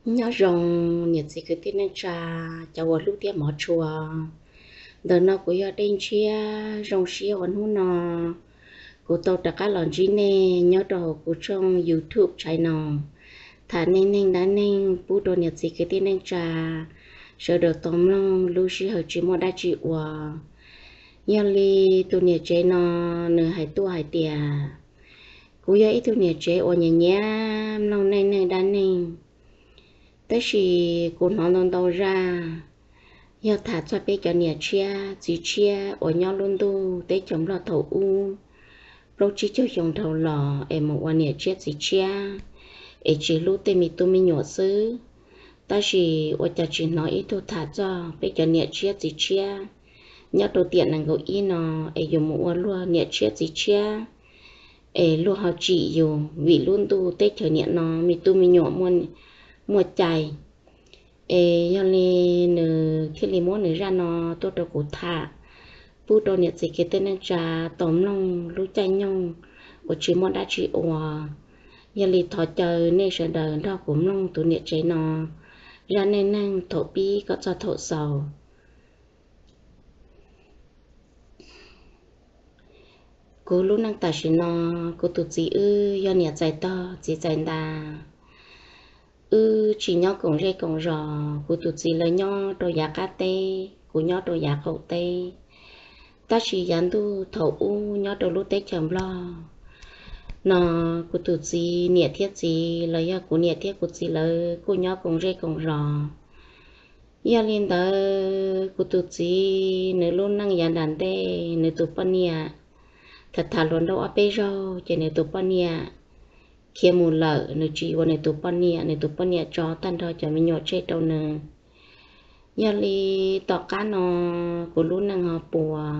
Nyob zoo niam txiv kwv tij neej tsa, cov uas hlub thiab hmov tshua. Ntawm no kuv yog Dej Ntshiab. Zoo siab uas hnub no kuv tau rov qab los ntsib nej nyob rau hauv kuv tshooj YouTube channel, tham neej neeg dab neeg pub rau niam txiv kwv tij neej tsa sawv daws tau mloog lub sij hawm tsis muaj dab tsi ua. Yog li tus niam tsev no nws hais tuaj hais tias, kuv yog ib tug niam tsev uas nyiam nyiam mloog neej neeg dab neeg, tab sis kuv hnov ntau ntau zaj yog tham txog peb cov niam tshiab txiv tshiab uas nyob lub ntuj teb chaws Nplog thaum ub, plaub tsib caug xyoo dhau los es mus ua niam tshiab txiv tshiab es tsis hlub tej me tub me nyuam xwb. Tab sis ua cas tsis hnov ib tug tham txog peb cov niam tshiab txiv tshiab nyob rau tiam nees nkaum ib no, es yus mus ua luag niam tshiab txiv tshiab es luag ho tsim yus vim lub ntuj teb chaws niam no me tub me nyuam muaj cai. Es yog li nws thiaj li muab nws zaj no tuaj rau kuv tham pub rau niam txiv kwv tij neej tsa tau mloog lub caij nyoog uas tsis muaj dab tsi ua. Yog li thov caw nej sawv daws nrog kuv mloog tus niam tsev no zaj neej neeg thaum pib kom txog thaum xaus. Kuv lub neej tam sim no, kuv tus txiv wb yog niam txais tog txiv txais ntas. Wb tsis nyob koom zej koom zos, kuv tus txiv lawv nyob rau yav qab teb, kuv nyob rau yav qaum teb. Tab sis yav ntuj thaum ub nyob rau lub teb chaws Nplog no, kuv tus txiv niam thiab txiv los yog kuv niam thiab kuv txiv lawv kuj nyob koom zej koom zos. Yog li ntawd kuv tus txiv nws lub neej yav nram ntej, nws tus poj niam tham tham hluas nraug ob peb zaug ces nws tus poj niam khiav mus lawm, nws tsis yuav nws tus poj niam, nws tus poj niam tso tag nrho cov me nyuam tseg rau nws. Yog li tom qab no kuv lub neej ho puas,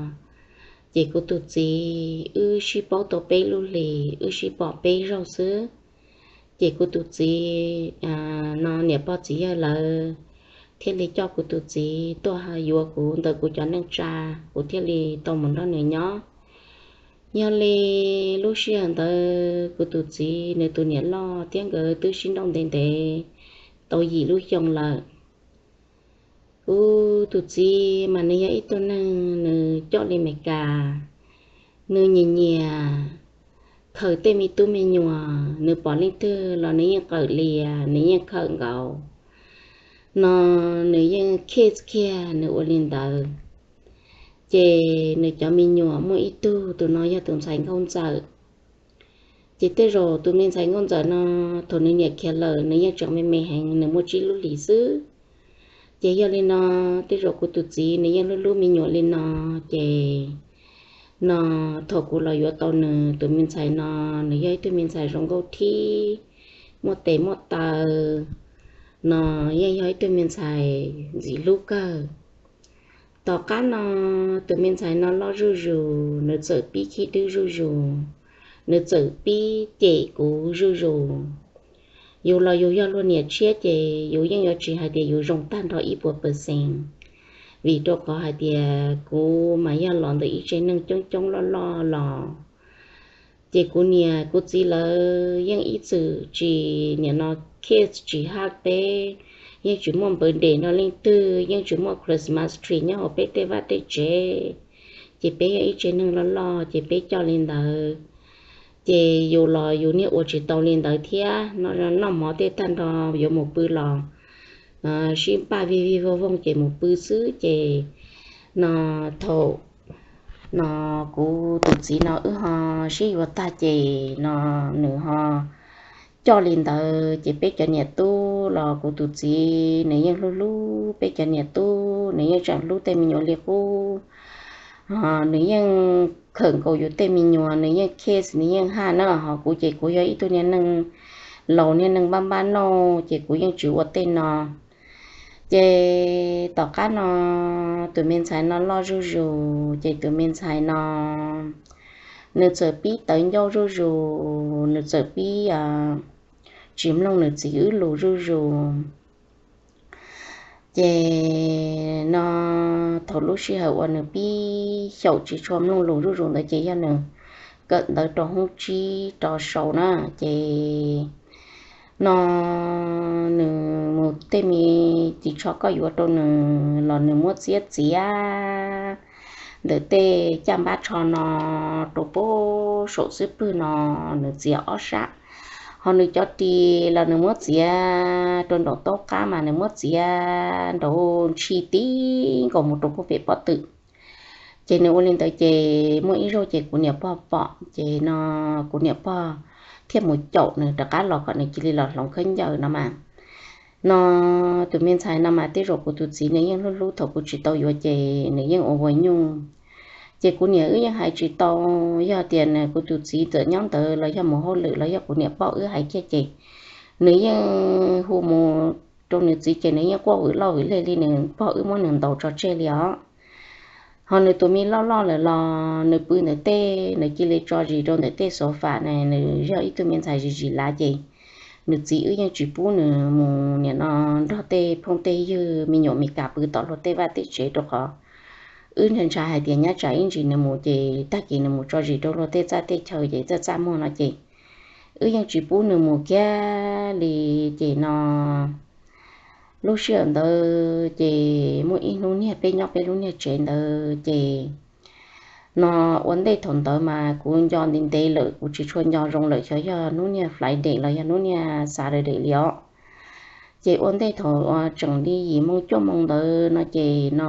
ces kuv tus txiv wb sib paub tau peb lub hlis, wb sib pom peb zaug xwb. Ces kuv tus txiv no niam pog txiv yawg lawv thiaj li coj kuv tus txiv tuaj yuav kuv ntawm kuv cov neej tsa, kuv thiaj li tau mus nrog nws nyob. Yog li lub sij hawm ntawd kuv tus txiv nws tus niam loj thiab nkawd twb sib nrauj ntev ntev tau yim lub xyoo lawm. Kuv tus txiv mas nws yog ib tug neeg nws coj li Meskas, nws nyiam nyiam khawm tej me tub me nyuam, nws pom leej twg los nws yeej qawm lias, nws yeej khawm nkaus no, nws yeej khej kiag nws ua li ntawd. Ces nws cov me nyuam muaj ib tug, tus no yog tus ntxhais nkauj ntxawm. Ces tej zaum tus me ntxhais nkauj ntxawm no thaum nws niam khiav lawm nws yeej tseem me me heev, nws muaj tsib lub hlis xwb. Ces yog li no, tej zaum kuv tus txiv nws yeej hlub hlub me nyuam li no, ces no thaum kuv los yuav tau nws tus me ntxhais no, nws yog ib tug me ntxhais zoo nkauj thib, muaj tes muaj taw, no yeej yog ib tug me ntxhais ntxim hlub kawg. Tom qab no tus me ntxhais no loj zuj zus, nws txawm pib khib dwb zuj zus, nws txawm pib cem kuv zuj zus. Yus los yus yog luag niam tshiab ces yus yeej yuav tsis hais tias yus zoo tag nrho ib puas percent, vim rau qhov hais tias kuv mas yog los ntawm ib tsev neeg coob coob loj loj los. Ces kuv niam kuv txiv lawv yeej ib txwm tsis, nim no kids tsis haj peb, yeej tsis muaj birthday nrog leej twg, yeej tsis muaj Christmas tree nyob hauv peb tej vaj tej tsev. Ces peb yog ib tsev neeg loj loj ces peb coj li ntawd. Ces yus los yus niaj ua tsis tau li ntawd thiab, noj mov tej tag nrho yuav mus pw los sib npaj vij vij voog voog ces mus pw xwb. Ces no thaum no kuv tus txiv no wb ho sib yuav tag ces no nws ho coj li ntawd ces peb cov niam tub los kuv tus txiv nws yeej hlub hlub peb cov niam tub, nws yeej tseem hlub tej me nyuam li qub. Nws yeej khawm nkaus yus tej me nyuam, nws yeej kiss, nws yeej hug na. Ho kuv ces kuv yog ib tug niag neeg laus, niag neeg npab npab nauj ces kuv yeej tsis ua tej no. Ces tom qab no tus me ntxhais no loj zuj zus, ces tus me ntxhais no nws txawm pib tawv ncauj zuj zus, nws txawm pib tsis mloog nws txiv wb lus zuj zus. Ces no thaum lub sij hawm uas nws pib xyaum tsis tshua mloog lus zuj zus ntawd ces yog nws kawm ntawv rau hoob tsib rau sau na. Ces no nws Tej me ris tsho koj yuav rau nws los nws muab txiav txiav ntawm tej caj npab tsho no rau puag saum xub pwg no, nws txiav ob sab. Ho nws cov ris los nws muab txiav rau nraum taub qab mas nws muab txiav nraud ntshis tib nkaus mus rau puag pem pob tw. Ces nws ua li ntawd ces muaj ib zaug ces kuv niam pog pom ces no kuv niam pog thiaj mus caum nws rov qab los kom nws cia li los hloov khaub ncaws no mas. No tus me ntxhais no mas tej zaum kuv tus txiv nws yeej hlub hlub thaum kuv tsis tau yuav ces nws yeej ua ua nyuj. Ces kuv niam wb yeej hais tsis tau, yog tias kuv tus txiv txawm nyob ntawd los yog mus hauj lwm los yog kuv niam pog wb hais kiag ces nws yeej hu mus rau nws txiv ces nws yeej quaj vwm loj vwm leg li nws pog wb muab nws ntaus tso tseg li os. Ho nws tus me loj loj lawm los nws pw ntawm tej, nws cia li tso zis rau ntawm tej xov fam na, nws yog ib tug me ntxhais zis zis lav ces nws txiv wb yeej tsis pub nws mus nim no nrog tej phooj tej ywg me nyuam Mes Kas pw tom luag tej vaj tej tsev rau qhov wb ntshai ntshai hais tias nyab tsam ib ntsis nws mus ces tag kis nws mus tso zis rau luag tej txaj tej chaw ces txaj txaj muag no ces wb yeej tsis pub nws mus kiag li. Ces no lub sij hawm ntawd ces muaj ib hnub niag peb nyob peb lub niag tsev ntawd ces no ua ntej thaum ntawd mas kuv nco ntev ntev lawm, kuv tsis tshua nco zoo lawm, xyov yog hnub niag Friday los yog hnub niag Saturday li os. Ces ua ntej thaum tseem li yim moo cuaj moo ntawd no ces no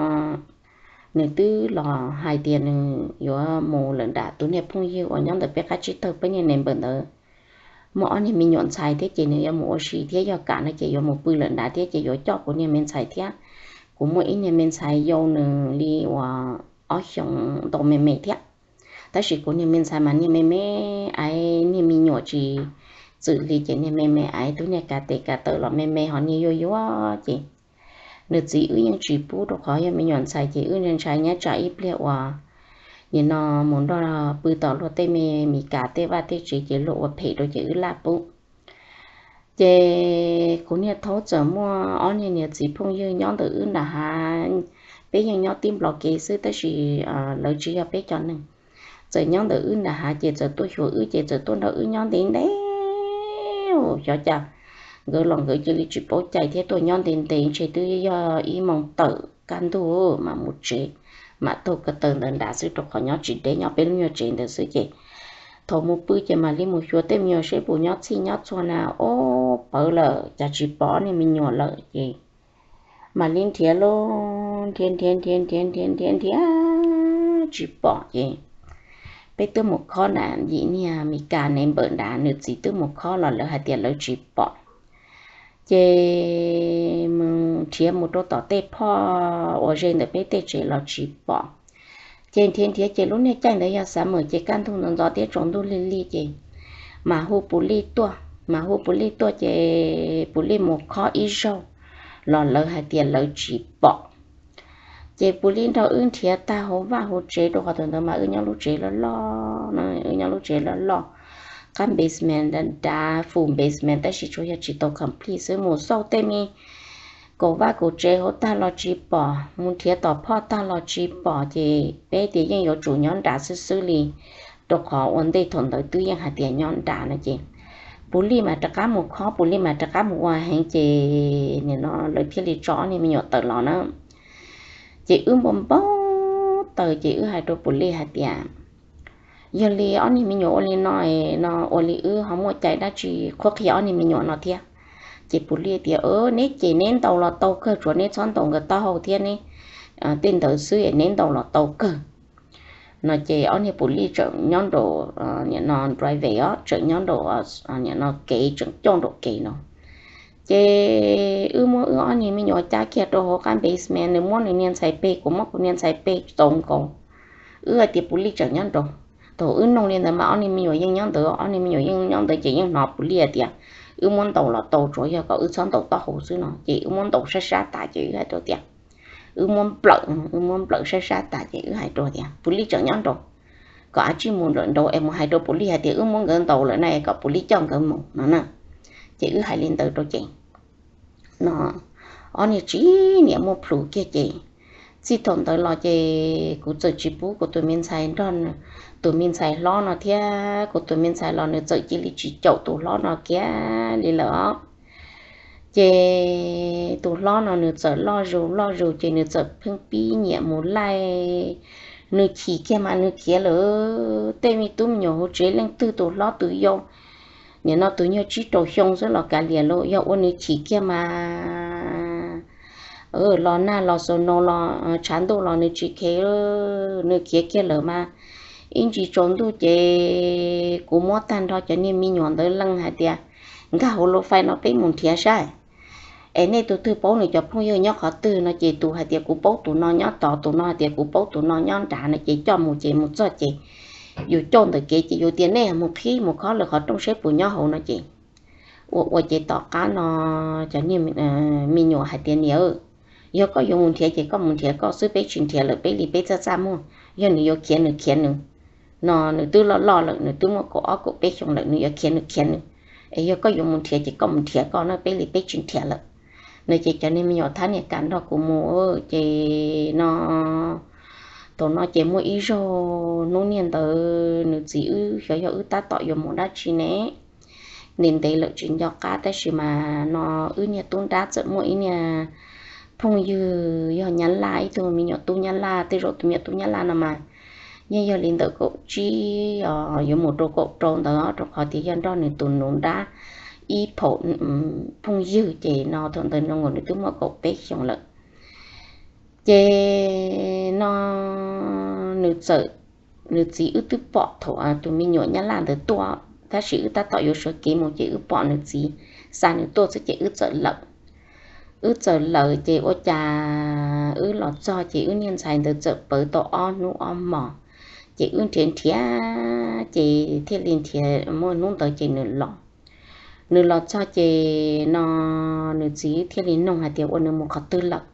nws twb los hais tias nws yuav mus lawm nram tus niag phooj ywg uas nyob ntawm peb qab tsib taug peb niag neighbor ntawd muaj ob niag me nyuam ntxhais thiab ces nws yuav mus ua si thiab yog kam no ces yuav mus pw lawm nrad thiab ces yuav coj kuv niag me ntxhais thiab kuv muaj ib niag me ntxhais yau nws li uas ob xyoos ntau me me thiab. Tab sis kuv niag me ntxhais mas niag me me aiv, niag me nyuam tsis txwm li ces niag me me aiv, tus niag kav tes kav taw los me me ho niag yuag yuag ces nws txiv wb yeej tsis pub rau qhov yog me nyuam ntxhais ces wb ntshai ntshai nyab tsam ib pliag uas nim no mus nrog pw tom luag tej me Mes Kas tej vaj tej tsev ces luag ua phem rau ces wb laj pub. Ces kuv niag thaub txawm muaj ob niag niam txiv phooj ywg nyob ntawm wb nram hav, peb yeej nyob tib nplos kev xwb tab sis lawv tsis yog peb cov neeg. Txawm nyob ntawm wb nram hav ces txawm tuaj xyuas wb ces txawm tuaj nrog wb nyob ntev ntev, xyov cas nkawd los nkawd cia li tsis paub cai thiab tuaj nyob ntev ntev ntshe twb yog ib moos tawm kaj ntug mam mus tsev, mam taug ko taw ntawd nrad xwb rau qhov nyob tsis deb nyob peb lub nyuag tsev ntawd xwb ces thaum mus pw ces mam li mus xyuas tej me nyuam seb puas nyob txhij nyob txhua na, ob pawv lawm cas tsis pom ob niag me nyuam lawm ces mam li nrhiav lub nrhiav nrhiav nrhiav nrhiav nrhiav nrhiav nrhiav tsis pom ces peb twb mus khob nram yim niag Mes Kas neighbor nrad, nws txiv twb mus khob los lawv hais tias lawv tsis pom. Ces mus nrhiav mus rau tom tej phoj uas ze ntawm peb tej tsev los tsis pom. Ces nrhiav nrhiav ces lub niag caij ntawd yog summer ces kaj ntug ntxov ntxov thiab tsaus ntuj lig lig ces mas hu police tuaj, mas hu police tuaj ces police mus khob ib zaug los lawv hais tias lawv tsis pom. Ces police nrog wb nrhiav tag hauv vaj hauv tsev rau qhov thaum ntawd mas wb nyob lub tsev loj loj, wb nyob lub tsev loj loj, qab basement dav dav, full basement tab sis tsuas yog tsis tau complete xwb, mus xauj tej me kaum vaj kaum tsev hauv tag los tsis pom, mus nrhiav tom phoj tag los tsis pom ces peb tias yeej yuav tsum nyob nrad xwb xwb li, rau qhov ua ntej thaum ntawd twb yeej hais tias nyob nrad no ces police mas rov qab mus khob, police mas rov qab mus ua heev ces nim no lawv thiaj li tso ob niag me nyuam tawm los na. Ces wb npau npau taws ces wb hais rau police hais tias yog li ob niag me nyuam ua li no no ua li wb ho muaj cai dab tsi qhuab qhia ob niag me nyuam no thiab? Ces police tias neb ces neb ntaus los tau kawg, tsuas neb txhob ntaus nkawd taub hau thiab neb tej ntawd xwb es neb ntaus los tau kawg. No ces ob niag police tseem nyob nraum, nim no driveway os, tseem nyob nraum, nim no kev tseem coj nraum kev no. Ces wb muab wb ob niag me nyuam cab kiag rau hauv qab basement, nws muab nws niag ntxhais peg, kuv muab kuv niag ntxhais peg txaus nkaus. Wb hais tias police tseem nyob nraud. Thaum wb nug li ntawd mas ob niag me nyuam yeej nyob ntawd, ob niag me nyuam yeej nyob ntawd ces yeej hnov police tias wb muab ntaus los tau, tsuas yog kom wb txhob ntaus taub hau xwb no ces wb muab ntaus sab sab tas ces wb hais rau tias wb muab nplawm, wb muab nplawm sab sab tas ces wb hais rau tias police tseem nyob nraud, kom av tsij mus nplawm nraud es mus hais rau police hais tias wb muab nkawd ntaus lawm na es kom police coj nkawd mus no na. Ces wb hais li ntawd rau ces no ob niag tsis niam muaj plhus kiag ces txij thaum ntawd los ces kuv txawm tsis pub kuv tus me ntxhais nrog tus me ntxhais hlob no thiab, kuv tus me ntxhais los nws txawm cia li tsis caum tus hlob no kiag li lawm os. Ces tus hlob no nws txawm loj zus loj zus ces nws txawm pheej pib nyiam mus laij, nws chim kiag mas nws khiav lawm. Tej me tub me nyuam hauv tsev leej twg tus hlob tus yau, nim no tus nyuag tsib rau xyoo xwb los kav liam los yog ua nws chim kiag mas los nag los xaus no los tshav ntuj los nws tsis khev, nws khiav kiag lawm mas ib ntsis tsaus ntuj ces kuv muab tag nrho cov niag me nyuam ntawd leej hais tias, nkag hauv lub fais no peb mus nrhiav saib, es nej tus twg paub nws cov phooj ywg nyob qhov twg no ces tus hais tias kuv paub tus no nyob tod, tus no hais tias kuv paub tus no nyob nrad no ces coj mus ces mus txog ces yus coj ntawm kev ces yus tias nej mus qhib mus khob lawv qhov rooj saib puas nyob hauv no ces ua ua ces tom qab no cov niag me nyuam hais tias niam, yog koj yuav mus nrhiav ces koj mus nrhiav koj xwb, peb tsis nrhiav lawm, peb li peb txaj txaj muag, yog nws yuav khiav nws khiav nws no, nws twb loj loj lawm, nws twb muaj kaum ob kaum peb xyoo lawm, nws yuav khiav nws khiav nws, es yog koj yuav mus nrhiav ces koj mus nrhiav koj no, peb li peb tsis nrhiav lawm no ces cov niag me nyuam thab niag kam nrog kuv mus ces no thaum no ces muaj ib zaug hnub niag ntawd nws txiv wb xyov yog wb tab tom yuav mus dab tsi ne, ntev ntev lawm tsis nco qab tab sis mas no wb niag tub nrab txawm muaj ib niag phooj ywg yog Nyab Laj, ib tug me nyuam tub Nyab Laj, tej zaum tus me nyuam tub Nyab Laj no mas yeej yog li ntawm kaum tsib yuav mus rau kaum rau ntawd rau qhov tias yog nrog nws tus nus nrab ib phaum phooj ywg ces no thaum ntawd nws twb muaj kaum peb xyoos lawm. Ces no nws txawm, nws txiv wb twb pom thaum tus me nyuam Nyab Laj ntawd tuaj, tab sis wb tab tom yuav sawv kev mus ces wb pom nws txiv xa nws tuaj xwb ces wb txawm lawm. Wb txawm lawm ces ua cas wb los txog ces wb niag ntxhais ntawd txawm pawv tau ob hnub ob hmos, ces wb nrhiav nrhiav ces thiaj li nrhiav muaj hnub ntawd ces nws los. Nws los txog ces no nws txiv thiaj li nug hais tias ua nws mus qhov twg lawm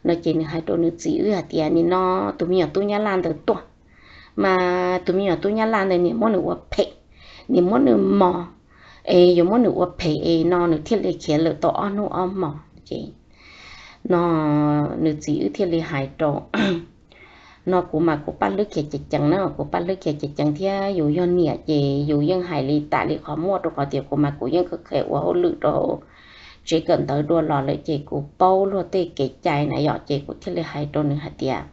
no ces nws hais rau nws txiv wb hais tias nim no tus me nyuam tub Nyab Laj ntawd tuaj, mas tus me nyuam tub Nyab Laj ntawd niam muab nws ua phem, niam muab nws mos, es yuav muab nws ua phem es no nws thiaj li khiav lawm tau ob hnub ob hmos ces no nws txiv wb thiaj li hais rau no kuv mas kuv paj hlwb khiav ceev ceev na, kuv paj hlwb khiav ceev ceev thiab yus yog niam ces yus yeej hais li tas li qhov muaj rau qhov tias kuv mas kuv yeej kheev ua hauj lwm rau tsev kawm ntawv dua los lawm ces kuv paub luag tej kev cai na yom, ces kuv thiaj li hais rau nws hais tias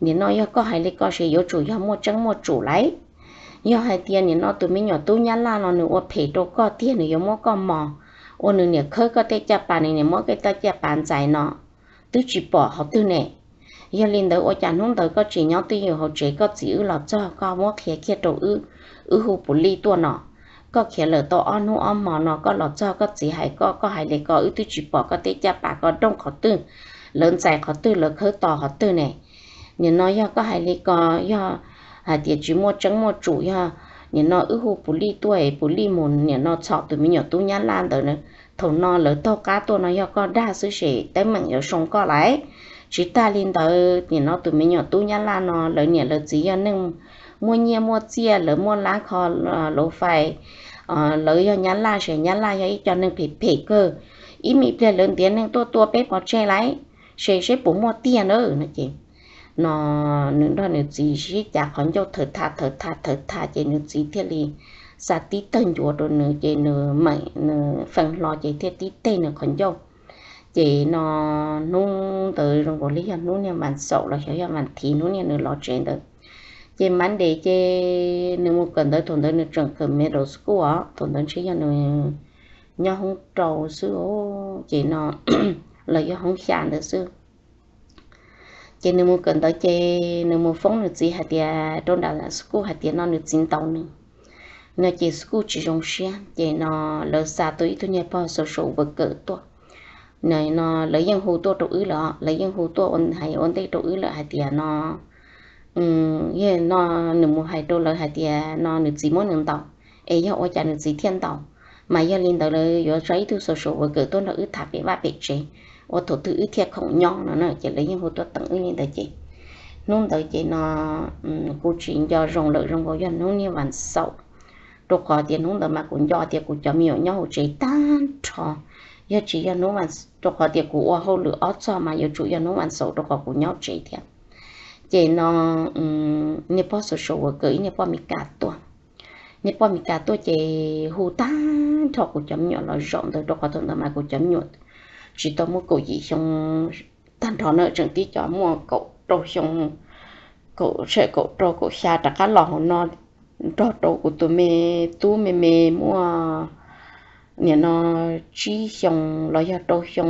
nim no yog koj hais li ko ces yuav tsum yog muaj tseeb muaj tsum lauj. Yog hais tias nim no tus me nyuam tub Nyab Laj no nws ua phem rau koj tiag, nws yuav muab koj mos, ua nws niam khawb koj tej caj pas, nws niam muab koj tej caj pas ntxais no twb tsis pom qhov twg ne. Yog li ntawd ua cas hnub ntawd koj tsis nyob twj ywm hauv tsev, koj txiv wb los txog koj muab qhia kiag rau wb, wb hu puav leej tuaj no. Koj khiav lawm tau ob hnub ob hmos no koj los txog koj txiv hais koj, koj hais li ko wb twb tsis pom koj tej caj pas, koj rooj qhov twg, lawv ntxais qhov twg, lawv khawb tos qhov twg ne. Nim no yog koj hais li ko, yog hais tias tsis muaj tseeb muaj tsum, yog nim no wb hu puav leej tuaj es puav leej mus nim no txhom tus me nyuam tub Nyab Laj ntawd, thaum no lawv taug qab tuaj no yog koj dag xwb ces teeb meem yuav zoo koj lauj. Tsis tag li ntawd nim no tus me nyuam tub Nyab Laj no lawv niam lawv txiv yog neeg muaj nyiaj muaj txiaj, lawv muaj lab kho lub fais, lawv yog Nyab Laj ces Nyab Laj yog ib co neeg phem phem kawg, ib me pliag lawv ntiav neeg tuaj tua peb pov tseg lauj, ces seb puas muaj tiag na no ces no nws nrog nws txiv sib cav qhov ncauj thawv tha thawv tha thawv tha ces nws txiv thiaj li xa tib teg ncuav rau nws ces nws meem nws feem hlo ces thiaj tib teg nws qhov ncauj. Ces no hnub ntawd zoo nkaus li yog hnub niag vas xaum los xyov yog vas thiv hnub niag nws los tsev ntawd. Ces Monday ces nws mus kawm ntawv, thaum ntawd nws tseem kawm middle school os, thaum ntawd ntshe yog nws nyob hoob rau xwb, ces no los yog hoob xya ntawd xwb. Ces nws mus kawm ntawv ces nws mus foob nws txiv hais tias rau nram school hais tias no nws txiv ntaus nws no ces school tsis zoo siab ces no lawv xa tau ib tug niag pog social worker tuaj. No lawv yeej hu tuaj rau wb lawm, lawv yeej hu tuaj hais ua ntej rau wb lawm hais tias no, yog no nws mus hais rau lawv hais tias no nws txiv muab nws ntaus, es yog ua cas nws txiv thiaj ntaus, mas yog li ntawd lawv yuav tso ib tug social worker tuaj nrog wb tham pem vaj pem tsev, ua thaum twg wb thiaj khoom nyob no na. Ces lawv yeej hu tuaj teem wb li ntawd ces hnub ntawd ces no kuv tsis nco zoo lawm, zoo nkaus yog hnub niag vas xaum, rau qhov tias hnub ntawd mas kuv nco tias kuv cov me nyuam nyob hauv tsev tag nrho. Yog tsis yog hnub, rau qhov tias kuv ua hauj lwm ob txog mas yuav tsum yog hnub vas xaum rau qhov kuv nyob tsev thiab. Ces no niag pog social worker ib niag poj Meskas tuaj, niag poj Mes Kas tuaj ces hu tag nrho kuv cov me nyuam los zaum ntawd, rau qhov thaum ntawd mas kuv cov me nyuam tsis tau muaj kaum yim xyoo tag nrho na, tseem tib co muaj kaum rau xyoo, kaum, kaum rau kaum xya rov qab los hauv no nrog rau kuv tus me tub me me muaj nim no tsib xyoo los yog rau xyoo,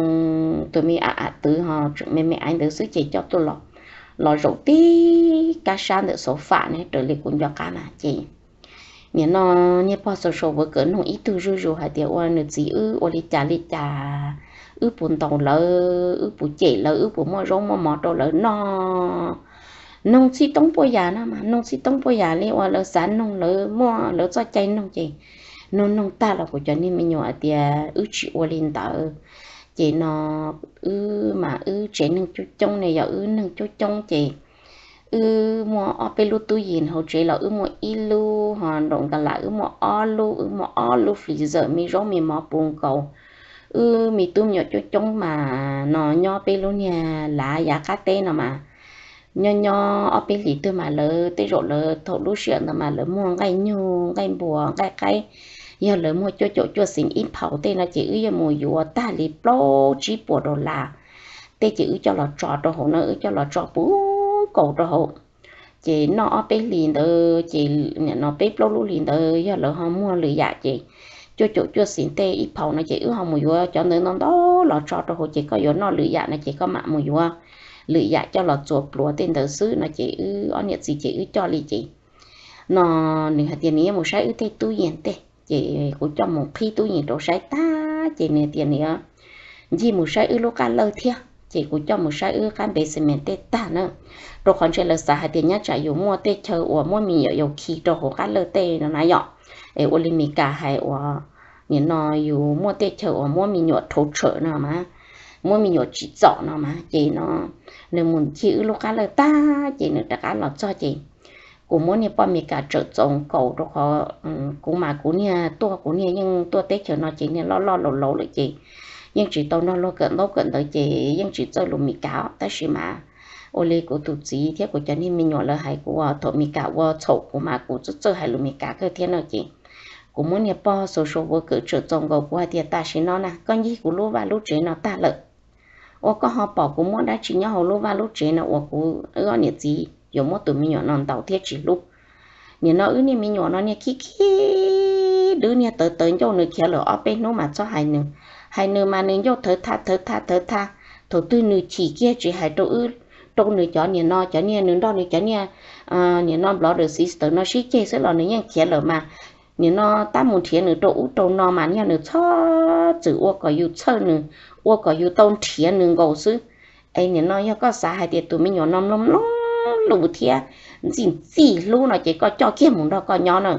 tus me a a twv ho tseem me me aiv ntawd xwb ces coj tuaj los, los zaum tib kab sab ntawm xauv fam ne raws li kuv nco qab na ces nim no niag pog social worker nug ib tug zuj zus hais tias ua nws txiv wb ua li cas li cas, wb puas ntaus lawv, wb puas cem lawv, wb puas muaj zaub muaj mov rau lawv noj. Noog txhij toob puas yam no mas noog txhij toob puas yam li uas lawv xav noog, lawv muaj lawv txoj cai noog ces noog noog tag los kuv cov niag me nyuam hais tias wb tsis ua li ntawd. Ces no wb mas wb tsev neeg coob coob ne, yog wb neeg coob coob ces wb muaj ob peb lub tub yees hauv tsev los wb muaj ib lub ho nraum nkas las wb muaj ob lub, wb muaj ob lub freezer me zaub me mov puv nkaus. Wb me tub me nyuam coob coob mas no nyob peb lub niag lav yav qab teb no mas nyob nyob ob peb hlis twg mas lawv tej zaum lawv thaum lub sij hawm ntawd mas lawv muag nqaij nyug nqaij npua nqaij qaib, yog lawv muag cuaj caum cuaj xees ib phaus tej no ces wb yuav mus yuav tag li plaub tsib puas dollar tej ces wb coj los tso rau hauv no, wb coj los tso puv nkaus rau hauv. Ces noj ob peb hlis ntawd ces nim no peb plaub lub hlis ntawd yog lawv ho muag lwm yam ces cuaj caum cuaj xees tej ib phaus no ces wb ho mus yuav cov ntawd ntau ntau los tso rau hauv ces koj yuav noj lwm yam no ces koj mam mus yuav lwm yam coj los txuas pluav tej ntawd xwb no ces wb ob niam txiv ces wb coj li ces no nws hais tias nws yuav mus saib wb tej tub yees tej ces kuv coj mus qhib tub yees rau saib tag ces nws tias nws ncig mus saib wb lub qab lawj thiab ces kuv coj mus saib wb qab basement tej tag na, rau qhov ntshe lawv xav hais tias nyob tsam yus muaj tej chaw uas muab me nyuam yaus khi rau hauv qab lawj tej no na yom. Es ua li Mes Kas hais uas nim no yus muaj tej chaw uas muab me nyuam rhauv tshawm no mas, muab me nyuam tsim txom no mas ces no nws mus ncig wb lub qab lawj tag ces nws rov qab los txog ces kuv muab niag poj Mes Kas tsawm txaus nkaus rau qhov kuv mas kuv niag tuaj kuv niag yeej tuaj teb chaws no ces niag loj loj laus laus lawm ces yeej tsis tau nrog luag kawm ntaub kawm ntawv ces yeej tsis txawj lus Mes Kas os. Tab sis mas ua li kuv tus txiv thiab kuv cov niag me nyuam lawv hais kuv thaum Mes Kas ua txhaum kuv mas kuv txawj txawj hais lus Mes Kas kawg thiab no ces kuv muab niag pog social worker tsawm txaus nkaus kuv hais tias tam sim no na koj ncig kuv lub vaj lub tsev no tag lawm, ua koj ho pom kuv muab dab tsi nyob hauv lub vaj lub tsev no uas kuv wb ob niam txiv yuav muab tus me nyuam no ntaus thiab tsis hlub. Nim no wb niag me nyuam no niag khib khib dwb niag tawv tawv ncauj, nws khiav lawm ob peb hnub mas txhob hais nws. Hais nws mas nws ncauj thawv tha thawv tha thawv tha. Thaum twg nws chim kiag tsis hais rau wb, rau nws cov nim no cov niag nws nrog nws cov niag nim no brother sister no sib ceg xwb los nws yeej khiav lawm mas. Nim no tab mus nrhiav nws rau ub rau no mas yog nws txhob txwm ua kom yus txhawj nws, ua kom yus tau nrhiav nws nkaus xwb. Es nim no yog koj xav hais tias tus me nyuam no mloog mloog lus thiab ntxim ntxim hlub no ces koj coj kiag mus nrog koj nyob na.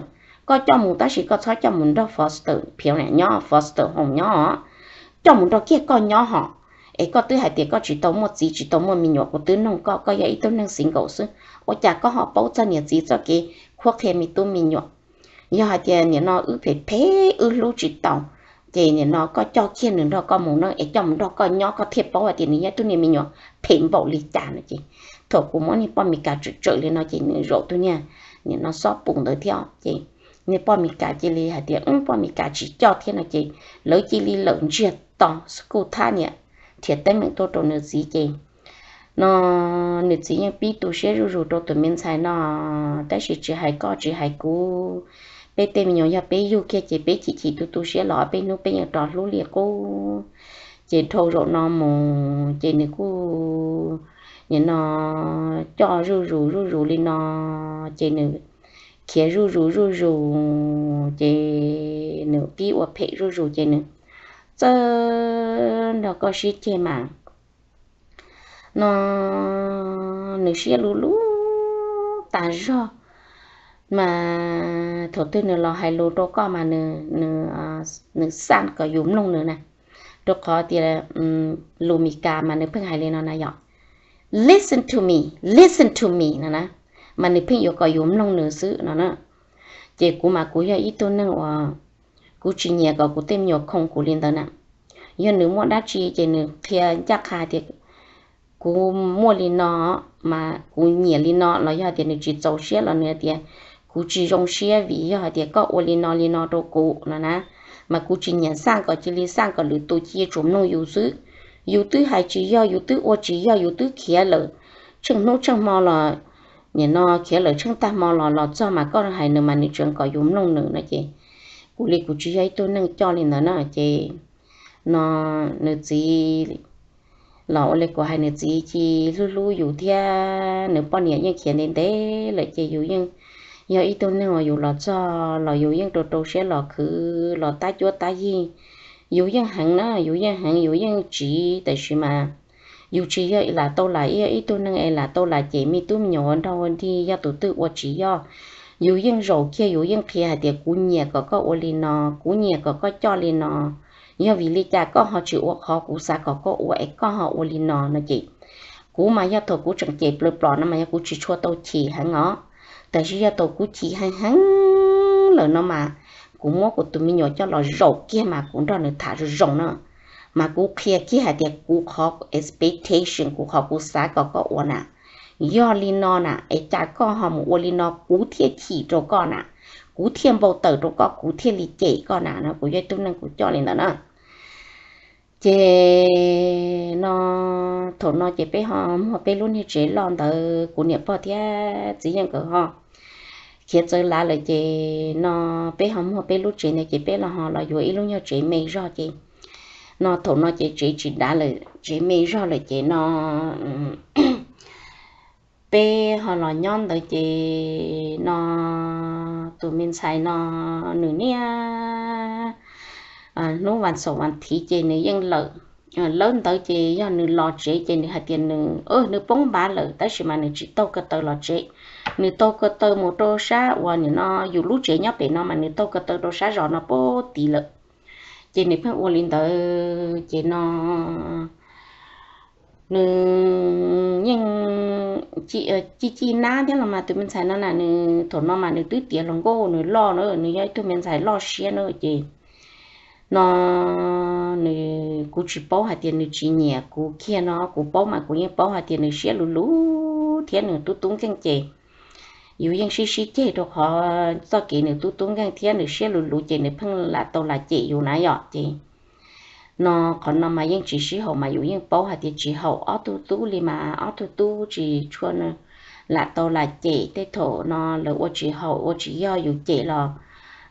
Koj coj mus tab sis koj txhob coj mus nrog foster phiav nyob, foster home nyob, coj mus nrog kiag koj nyob hos. Es koj twb hais tias koj tsis tau muaj txiv tsis tau muaj me nyuam, kuv twb noog koj, koj yog ib tug neeg single xwb, ua cas koj ho paub txog niam txiv txoj kev qhuab qhia me tub me nyuam? Yog hais tias nim no wb phem phem wb hlub tsis tau, ces nim no koj coj kiag nws nrog koj mus na, es coj mus nrog koj nyob koj thiaj paub hais tias nws yog ib tug niag me nyuam phem npaum li cas no ces. Thaum kuv muab niag poj Mes Kas tsawm tsawm li no ces nws zaum tus niag nim no xob pus ntawd thiab ces niag poj Mes Kas cia li hais tias poj Mes Kas tsis coj thiab no ces lawv cia li lawm ntsiag to skuj thab niam nrhiav teeb meem tuaj rau nws txiv ces no nws txiv yeej pib tu siab zuj zus rau tus me ntxhais no, tab sis tsis hais koj tsis hais kuv, peb tej me nyuam yog peb yug kiag ces peb chim chim tu tu siab los peb hnub peb yeej rov hlub li qub. Ces dhau zaum no mus ces nws kuj nim no coj zuj zus zuj zus li no, ces nws khiav zuj zus zuj zus, ces nws pib ua phem zuj zus ces nws txawj nrog koj sib ceg mas no nws siab luv luv tas zog. Mas thaum twg nws los hais lus rau koj mas nws, nws xaj kom yus mloog nws na, rau qhov tias lus Mes Kas mas nws pheej hais li no na yom, listen to me, listen to me no na, mas nws pheej yuav kom yus mloog nws xwb no na. Ces kuv mas kuv yog ib tug neeg uas kuv tsis nyiam kom kuv tej me nyuam khoo kuv li ntawd na. Yog nws muaj dab tsi ces nws qhia ncaj qha tias kuv muaj li no, mas kuv nyiam li no, los yog tias nws tsis txaus siab los nws tias kuv tsis zoo siab vim yog hais tias koj ua li no li no rau kuv no na, mas kuv tsis nyiam xaj kom cia li xaj kom lwm tus cia li tsuas mloog yus xwb. Yus twb hais tsis yog, yus twb ua tsis yog, yus twb khiav lawm tsheej hnub tsheej hmo los, nim no khiav lawm tsheej tag hmo los los txog mas koj hais nws mas nws tseem kom yus mloog nws no ces kuv li kuv tsis yog ib tug neeg coj li ntawd na ces no nws txiv los ua li kuv hais, nws txiv cia li hlub hlub yus thiab nws poj niam yeej khiav ntev ntev lawm ces yus yeej yog ib tug neeg uas yus los txog los yus yeej rau rau siab los khwv los tab cuab tab yig. Yus yeej heev na, yus yeej heev, yus yeej tsiv, tab sis mas yus tsis yog lam tau lam ib tug neeg es lam tau lam cem me tub me nyuam ua nrog ua nrig yog tus twg ua tsis yog. Yus yeej zaum kiag yus yeej qhia hais tias kuv nyiam kom koj ua li no, kuv nyiam kom koj coj li no, yog vim li cas koj ho tsis ua qhov kuv xav kom koj ua es koj ho ua li no no ces kuv mas yog thaum kuv tseem cem plaws plos no mas yog kuv tsis tshua tau chim heev os. Tab sis yog thaum kuv chim heev heev lawm no mas kuv muab kuv tus me nyuam coj los zaum kiag mas kuv nrog nws tham zoo zoo na, mas kuv qhia kiag hais tias kuv qhov expectation, kuv qhov kuv xav kom koj ua na, yog li no na es cas koj ho mus ua li no, kuv thiaj chim rau koj na, kuv thiaj npau taws rau koj, kuv thiaj li cem koj na no kuv yog ib tug neeg kuv coj li ntawd na. Ces no thaum no ces peb ho muag peb lub niag tsev loj ntawd, kuv niam pog thiab txiv yeej nkawd ho khiav txawv lav lawm ces no peb ho muag peb lub tsev ntawd ces peb los ho los yuav ib lub nyuag tsev me zog ces no thaum no ces tsev tsis dav lawm, tsev me zog lawm ces no peb ho los nyob ntawd ces no tus me ntxhais no nws niaj hnub vas xaum vas thiv ces nws yeej lawm. Lawv ntawd ces yog nws los tsev ces nws hais tias nws, nws poob npav lawm tab sis mas nws tsis taug ko taw los tsev. Nws taug ko taw mus rau sab uas nim no yus lub tsev nyob pem no mas nws taug ko taw rau sab zos no pab tid lawm. Ces nws pheej ua li ntawd ces no nws yeej ci ci nab thiab los mas tus me ntxhais no na nws thaum no mas nws twb tiav hluas nkauj nws loj na, nws yog ib tug me ntxhais loj siab na ces no nws, kuv tsis paub hais tias nws tsis nyiam kuv kiag no, kuv paub mas kuv yeej paub hais tias nws siab luv luv thiab nws tub tub nkeeg ces yus yeej sib sib ceg rau qhov txoj kev nws tub tub nkeeg thiab nws siab luv luv ces nws pheej lam tau lam cem yus na yom ces no qhov no mas yeej tsis sib haum mas yus yeej paub hais tias tsis haum ob tug tub li mas ob tug tub tsis tshua lam tau lam cem. Tej thaum no lawv ua tsis haum ua tsis yog yus cem los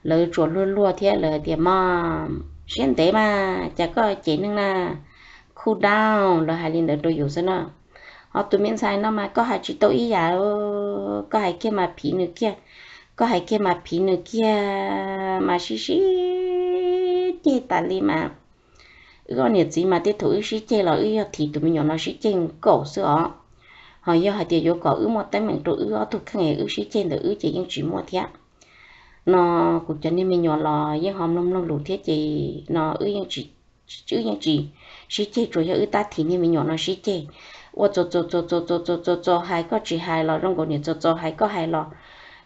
lawv tsuas luag luag thiab lawv tias mog siab ntev mas cas koj cem neeg na, cool down, lawv hais li ntawd rau yus xwb na. Ho tus me ntxhais no mas koj hais tsis tau ib yam, koj hais kiag mas phiv nws kiag, koj hais kiag mas phiv nws kiag mas sib sib ceg tas li mas wb ob niam txiv mas tej thaum wb sib ceg los wb yog thim tus me nyuam no sib ceg nkaus xwb os. Ho yog hais tias yuav kom wb muaj teeb meem rau wb ob tug kheej wb sib ceg ntawm wb ces yeej tsis muaj thiab. No kuv cov niag me nyuam los yeej ho mloog mloog lus thiab ces no wb yeej tsis sib ceg, tsuas yog wb tab thim niag me nyuam no sib ceg. Ua txaus txaus txaus txaus txaus txaus txaus hais koj tsis hais los zoo nkaus, niam txaus txaus hais koj hais los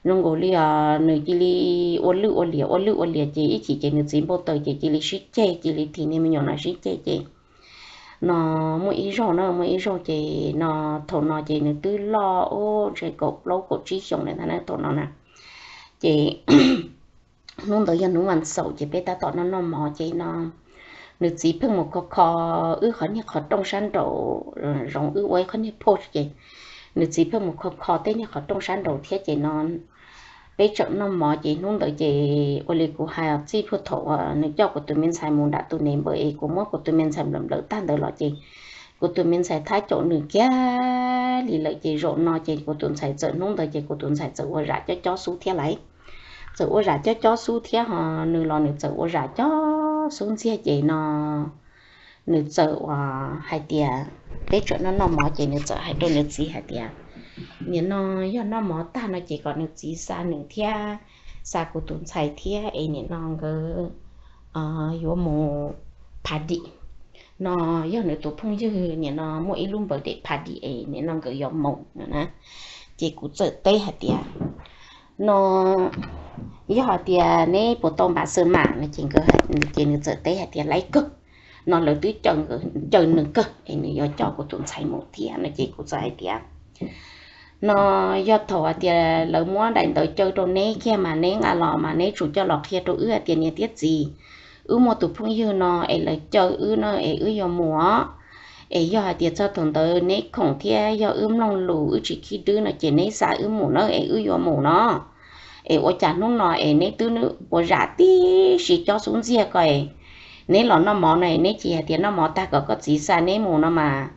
zoo nkaus li os, nws cia li ua lwj ua liam ua lwj ua liam ces ib chim ces nws txiv npau taws ces cia li sib ceg, cia li thim niag me nyuam no sib ceg ces no muaj ib zaug na, muaj ib zaug ces no thaum no ces nws twb loj ub ntshe kaum plaub kaum tsib xyoos lawm ntag na thaum no na. Ces hnub ntawd yog hnub vas xaum ces peb tab tom noj noj mov ces no nws txiv pheej mus kho kho wb qhov niag qhov rooj sab nraud, zoov wb ua ib qhov niag porch ces nws txiv pheej mus kho kho tej niag qhov rooj sab nraud thiab ces no peb tseem noj mov ces hnub ntawd ces ua li kuv hais txij puag thaum uas nws coj kuv tus me ntxhais mus nram tus nev npaws es kuv muab kuv tus me ntxhais nplawm nplawm tag ntawd los ces kuv tus me ntxhais thab caum nws kiag li lawm ces zaum no ces kuv tus ntxhais txawm, hnub ntawd ces kuv tus ntxhais txawm ua zam cob cob xub thiab lauj. Txawm ua zam cob cob xub thiab ho nws los nws txawm ua zam cob xub ntxiag ces no nws txawm ua hais tias peb tseem noj noj mov ces nws txawm hais rau nws txiv hais tias nim no yog noj mov tag no ces kom nws txiv xa nws thiab xa kuv tus ntxhais thiab es nim no nkawd yuav mus party. No yog nws tus phooj ywg nim no muaj ib lub birthday party es nim no nkawd yuav mus no na. Ces kuv txawm teb hais tias no yog hais tias neb puas tau npav xwm mam no ces nws txawm teb hais tias laib kawg, no lawv twb caw nws kawg es nws yuav coj kuv tus ntxhais mus thiab no ces kuv txawm hais tias No yog thaum hais tias lawv muab daim ntawv caw rau neb kiag mas neb nqa los mas neb tsum coj los qhia rau wb hais tias niam thiab txiv, wb muaj tus phooj ywg no es lawv caw wb no es wb yuav mus os. Es yog hais tias txog thaum ntawd neb khoom thiab yog wb mloog lus wb tsis khib dwb no ces neb xa wb mus na es wb yuav mus no. Es ua cas hnub no es neb twb ua zam tib si cob xub ntxiag ko, neb los noj mov no neb cia hais tias noj mov tag kom koj txiv xa neb mus no mas,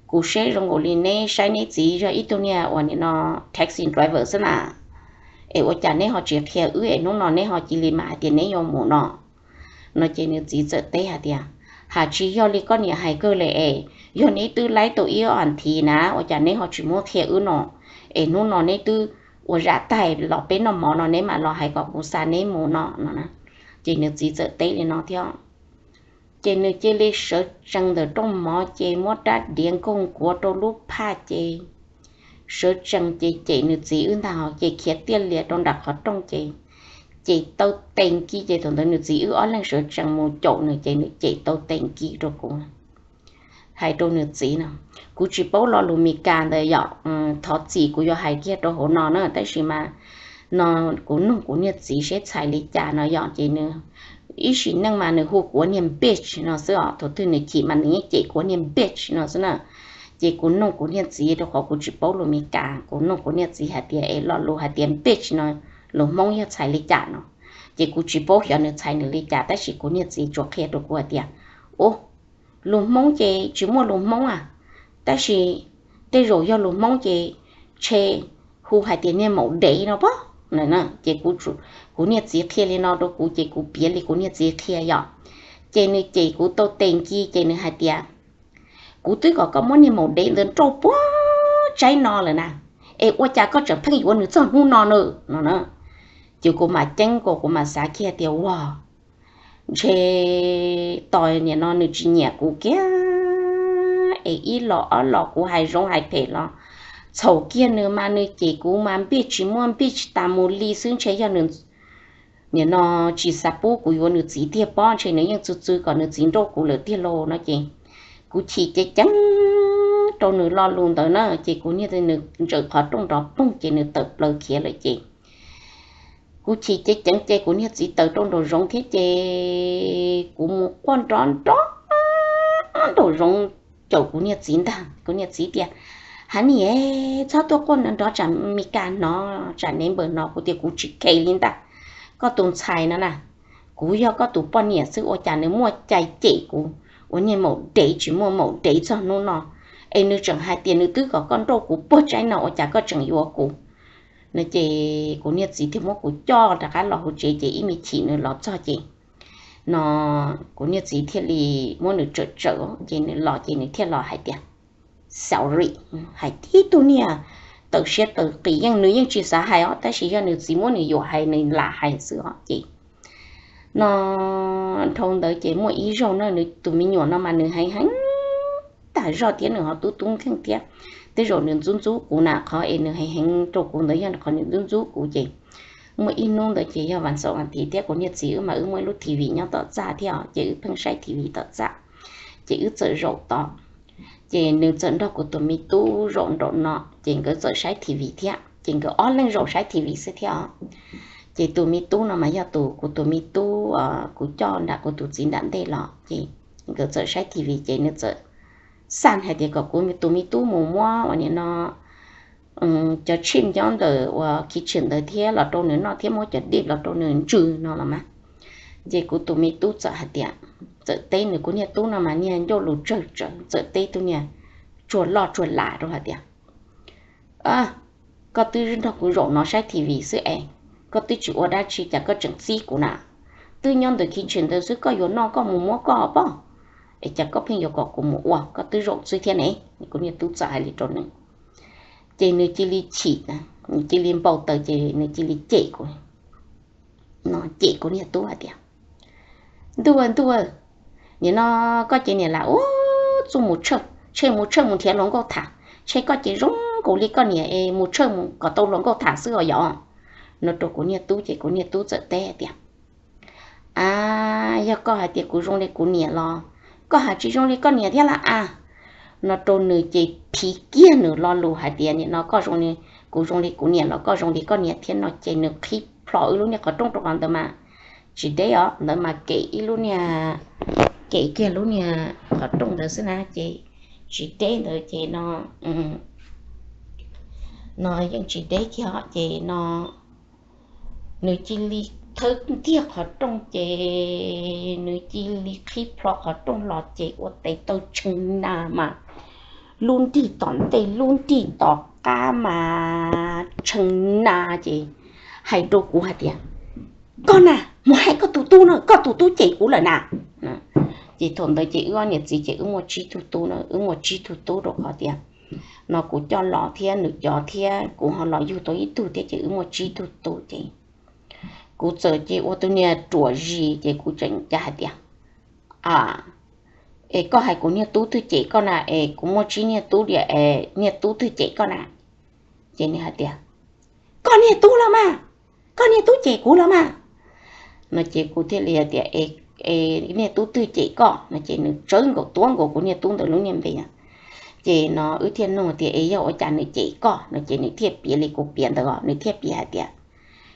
kuv seb zoo nkaus li neb saib neb txiv yog ib tug niag uas nim no taxi driver xwb na. Es ua cas neb ho tsis qhia wb es hnub no neb ho cia li mam hais tias neb yuav mus no? No ces nws txiv txawm teb hais tias, ha tsis yog li koj niam hais kawg li es, yog neb twb laib tau ib ob as thiv na ua cas neb ho tsis muab qhia wb no? Es hnub no neb twb ua zam tag los peb noj mov no neb mam los hais kom kuv xa neb mus no no. Ces nws txiv txawm teb li no thiab. Ces nws cia li sawv tsees ntawm rooj mov ces muab rab diav nkaug nkuav rau lub phaj ces sawv tsees ces cem nws txiv wb ntag ces khiav tiaj lias rau nram qhov rooj ces cem tau tes nkis ces thaum ntawd nws txiv wb ob leeg sawv tsees mus caum nws ces nws cem tau tes nkis rau kuv, hais rau nws txiv no. Kuv tsis paub lo lus Mis Kas ntawd yom, thov txim kuv yuav hais kiag rau hauv no na tab sis mas no kuv nug kuv niag txiv seb txhais li cas no yom ces nws, ib sim neej mas nws hu kuv niag bitch no xwb os, thaum twg nws chim mas nws yeej cem kuv niag bitch no xwb na. Ces kuv nug kuv niag txiv rau qhov kuv tsis paub lus Mis Kas, kuv nug kuv niag txiv hais tias es lo lus hais tias bitch no lus Hmoob yog txhais li cas no. Ces kuv tsis paub xyov nws txhais nws li cas tab sis kuv niag txiv tsuas qhia rau kuv hais tias, u, lus Hmoob ces tsis muaj lus Hmoob a, tab sis tej zaum yog lus Hmoob ces ntshe hu hais tias niag maum dev no pob. Ces kuv niag txiv qhia li no rau kuv ces kuv piav li kuv niag txiv qhia yom. Ces nws cem kuv tau tes nkis ces nws hais tias, kuv twb kom koj muab niag maum dev ntawd nrauj puag tsaib no lawm na, es ua cas koj tseem pheej yuav nws txog hnub no na no. Ces kuv mam ceeb kuv kuv mam xav kiag tias ua ntshe tos nim no nws tsis nyiam kuv kiag es ib los ob los kuv hais zoo hais phem los txhaum kiag nws mas nws cem kuv mas npij tsis muaj npij tsis tas mus li xwb ntshe yog nws nim no tsis xav pub kuv yuav nws txiv tiag pob ntshe nws yeej txw txw kom nws txiv nrauj kuv lawm tiag lauj no ces kuv chim ceev ceev rau nws lo lus ntawd na ces kuv niag nws ntsaws qhov rooj nrov poog ces nws tawm plaws khiav lawm ces kuv chim ceev ceev ces kuv niag txiv tawm rau nraum zoov thiab ces kuv mus quaj nrov nrov nraum zoov caum kuv niag txiv ntag. Kuv niag txiv tias, ha niam, txhob tuaj quaj nrov tsam Mis Kas hnov tsam nev npaws hnov. Kuv tias kuv tsis kheev li ntag, koj tus ntxhais no na, kuv yog koj tus poj niam xwb ua cas nws muaj cai cem kuv ua niag maum dev tsis muaj maum dev txog hnub no, es nws tseem hais tias nws twb kom koj nrauj kuv puag tsaib no ua cas koj tseem yuav kuv no ces kuv niag txiv thiaj muab kuv coj rov qab los hauv tsev ces ib me chim nws los txog ces no kuv niag txiv thiaj li muab nws tsawm tsawm ces nws los ces nws thiaj los hais tias, sorry, hais tib tug niag tawm siab tawm qis yeej nws yeej tsis xav hais os tab sis yog nws txiv muab nws yuam hais nws lam hais xwb os ces no dhau ntawd ces muaj ib zaug na nws tus me nyuam no mas nws heev heev tag zog thiab nws ho tub tub nkeeg thiab. Tej zaum nws ntxub ntxub kuv na qhov es nws heev heev rau kuv ntawd yog qhov nws ntxub ntxub kuv ces muaj ib hnub ntawd ces yog vas xaum vas thiv thiab kuv niag txiv wb mas wb muaj ib lub T V nyob tom txaj thiab ces wb pheej saib T V tom txaj. Ces wb txawm zaum tod ces nws txawm nrog kuv tus me tub zaum nraum no ces nkawd txawm saib T V thiab ces nkawd ob leeg zaum saib T V xwb thiab os. Ces tus me tub no mas yog tus kuv tus me tub kuv coj nram kuv tus txiv nram ntej los ces nkawd txawm saib T V ces nws txawm xaj hais tias kom kuv tus me tub mus muab ua nim no cov chim nyob ntawm uas kitchen ntawd thiab los rau nws noj thiab muab cov dib los rau nws ntsws no los mas. Ces kuv tus me tub txawm hais tias, txawm teb nws kuv niag tub no mas niag ncauj lus tsawg tsawv txawm teb tug niag tsuag loj tsuag lam rau hais tias, koj twb nrog kuv zaum no saib T V xwb es koj twb tsis ua dab tsi cas koj tseem txib kuv na? Twb nyob ntawm kitchen ntawd xwb koj yuav noj koj mus muab koj pob, es cas koj pheej yuav kom kuv mus ua koj twb zaum xwb thiab ne? Kuv niag tub txawm hais li rau nws. Ces nws cia li chim, nws cia li npau taws ces nws cia li cem kuv, cem kuv niag tub hais tias, ntuj ntuj, nim no koj ces niam lam ua txuj mus tshawj, tshe mus tshawj mus nrhiav hluas nkauj tham, tshe koj ces zoo nkaus li koj niam es mus tshawj mus kom tau hluas nkauj tham xwb os yom. No rau kuv niag tub ces kuv niag tub txawm teb hais tias, a, yog koj hais tias kuv zoo li kuv niam los koj hais tsis zoo li koj niam thiab lawm a. No rau nws ces phiv kiag nws lo lus hais tias nim no koj zoo li kuv zoo li kuv niam los koj zoo li koj niam thiab no ces nws qhib plho wb lub niag qhov rooj rau qhov ntawd mas tsis deb os, ntawd mas kem ib lub niag, kem kiag lub niag qhov rooj ntawd xwb na ces tsis deb ntawd ces no, no yeej tsis deb kiag os ces no nws cia li thawb ntiag qhov rooj ces nws cia li qhib plho qhov rooj los ces ua tes taw tshee na mas lub nrig tom ntej lub nrig tom qab mas tshee na ces hais rau kuv hais tias, koj na, mus hais koj tus tub no, koj tus tub cem kuv lawm na. Ces thaum ntawd ces wb ob niam txiv ces wb muaj tsib tug tub no, wb muaj tsib tug tub rau qhov tias no kuv coj los thiab nws cov thiab kuv ho los yug tau ib tug thiab ces wb muaj tsib tug tub ces kuv txawm ces ua tus niag ruam zis ces kuv tseem cas hais tias, es koj hais kuv niag tub twg cem koj na, es kuv muaj tsib niag tub diam es niag tub twg cem koj na? Ces nws hais tias, koj niag tub los mas, koj niag tub cem kuv los mas. No ces kuv thiaj li hais tias, niag tub twg cem koj no? Ces nws tsawv nkaus tuav nkaus kuv niag tub ntawd lub niag npe. Ces no wb thiaj nug tias es yog ua cas nws cem koj no ces nws thiaj piav li kuv piav ntawd os, nws thiaj piav hais tias,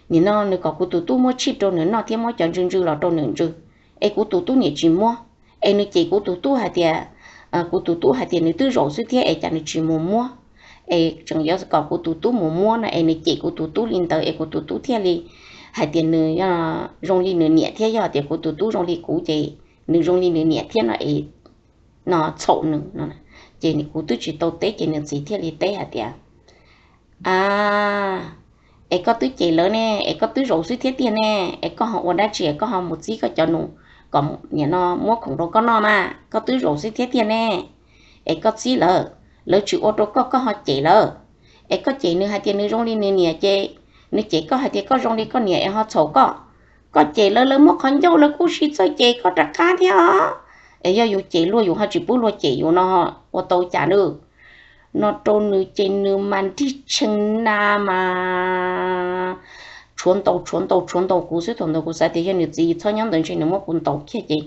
nim no nws kom kuv tus tub muab chij rau nws noj thiab muab cov ntsw ntsw los rau nws ntsw, es kuv tus tub niam tsis muab, es nws cem kuv tus tub hais tias, kuv tus tub hais tias nws twb zaum xwb thiab es cas nws tsis mus muab, es tseem yuav kom kuv tus tub mus muab no es nws cem kuv tus tub li ntawd es kuv tus tub thiaj li hais tias nws zoo li nws niam thiab yog tias kuv tus tub zoo li kuv ces nws zoo li nws niam thiab no es no txhaum nws no. Ces kuv twb tsis tau teb ces nws txiv thiaj li teb hais tias, a, es koj twb cem lawv ne, es koj twb zaum xwb thiab tiag ne, es koj ho ua dab tsi es koj ho mus txib koj cov nus kom nim no muab khoom rau koj noj mas, koj twb zaum xwb thiab tiag ne, es koj txib lawv, lawv tsis ua rau koj koj ho cem lawv, es koj cem nws hais tias nws zoo li nws niam ces nws cem koj hais tias koj zoo li koj niam es ho txhaum koj, koj cem lawv lawv muab qhov ncauj lawv kuj sis txawj cem koj rov qab thiab os, es yog yus cem luag yus ho tsis pub luag cem yus no ua tau cas nws no rau nws ces nws mas nrig tshee na mas tshuav ntaus tshuav ntaus tshuav ntaus kuv xwb. Thaum ntawd kuv xav tias yog nws txiv txhob nyob ntawd ntshe nws muab kuv ntaus kiag ces